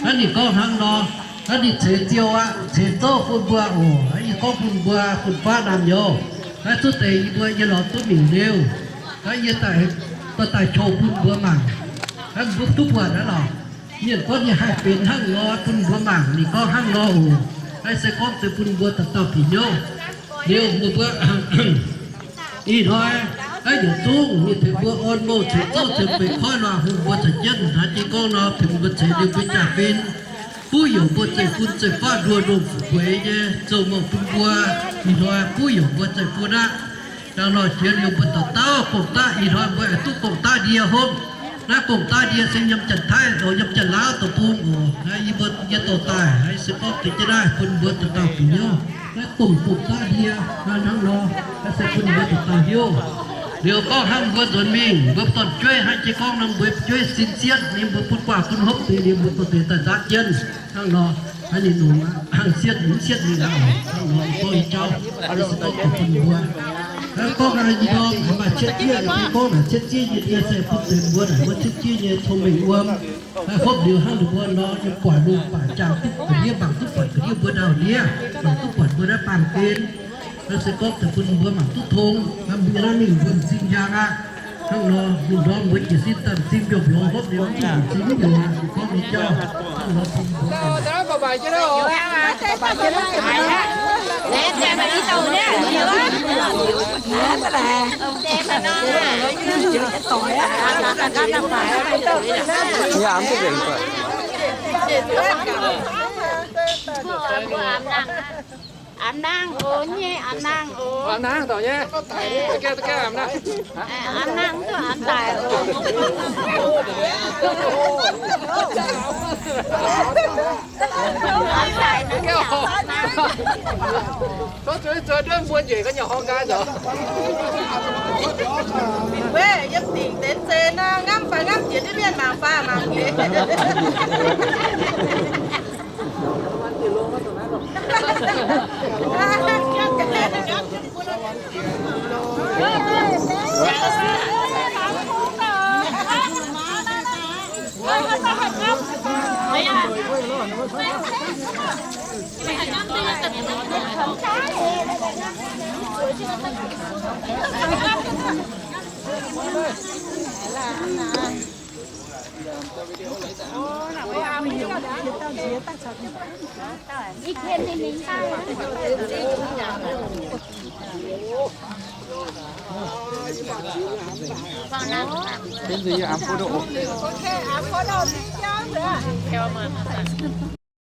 Naaiv ninh gorngv hnangv nor, naaiv ninh ceix ziou aqv, ceix zouv bun mbuo oc. Naaiv yie gorngv bun mbuo fun-faqv naamh nyouz. Naaiv zuqc deix yie mbuo yie lorz duqv miuc liuz, naaiv yie daaih, daaih qo bun mbuo mangc. Naaiv mbuo duqv buatc aqv lorqc. Mienh gorngv ninh haih benx hnangv nor bun mbuo mangc, ninh gorngv hnangv nor oc. Naaiv se gorngv deix bun mbuo dauh dauh bieqc hnyouv. Liuz mbuo, mbuo ih hnoi, naaiv yietc zungv ninh tengx mbuo orn mouh ceix zouv ceix feix koiv luangh hungh mbuo caux jienv hnangv jiex gorngv nor, tengx mbuo ceix liuz mbuo jaa-fin, buv youz mbuo zeiv-fun zeiv-faqv nduoh ndongh fu'jueiv nyei zoux mouh bun mbuo. Ih hnoi buv youz mbuo zeiv-fun aqv. Dangh nor jiex liuz mbuo dauh dauh gong-daqv, ih hnoi mbuo aengx duqv gong-daqv ndie hopv. Naaiv gong-daqv ndie se yiem Janx-Taiv, yiem Janx-Laauv deic-bung oc. Naaiv yie mbuo yie dorh daaih, naaiv se gorngv deix jienv naaiv bun mbuo dauh dauh bieqc hnyouv. Naaiv dongh gong-daqv ndie hnangv nor, naaiv se bun mbuo dauh dauh hiuv. Liuz gorngv hnangv mbuo nzuonx mingh, mbuo dorn-jueiv hnangv jiex gorngv nor, mbuo jueiv sin sietv, ninh mbuo bun guaax bun hopv deix, ninh mbuo dorh deix daaih nzaatv jienv hnangv nor. Naaiv ninh longc aqv, sietv mingh sietv mingh aqv oc. Hnangv nor gorngv nyei jauv, naaiv se gorngv deix bun mbuo. Gorngv naaiv nyei jauv, maaih cietv jieqv nyei, gorngv naaic cietv jieqv nyei ndie se bun deix mbuo naaic wuov cietv jieqv nyei cong-mengh wuom. Hopv liuz hnangv ninh mbuo nor, yiem guaaic lungh baaic jaang duqv ga'ndiev, mangc duqv buatc ga'ndiev mbuo ndau-ndiev, mangc duqv buatc mbuo naaiv baamh gen. Naaiv se gorngv deix bun mbuo mangc duqv tong, mbuo naaiv mingh mbuo m'zing njang aqv. Hnangv nor, lungh ndorm mbuo jiez sin daaih zinh mbiorngz mbiorngz hopv liuz, zinh mbiorngz gorngv mingh jauv. Aav nangh oc, nyei aav nangh oc. Aav nangh, taux nyei. Aav nangh duqv aav daic oc. Gorngv zuqc zuov nduov mbuo njiec ga'nyiec horngh nqaai zoux. Weic yiem dingc deix zeiz nor, ngamv fai ngamv jiex ndiev mienh mangc faah mangc jiex.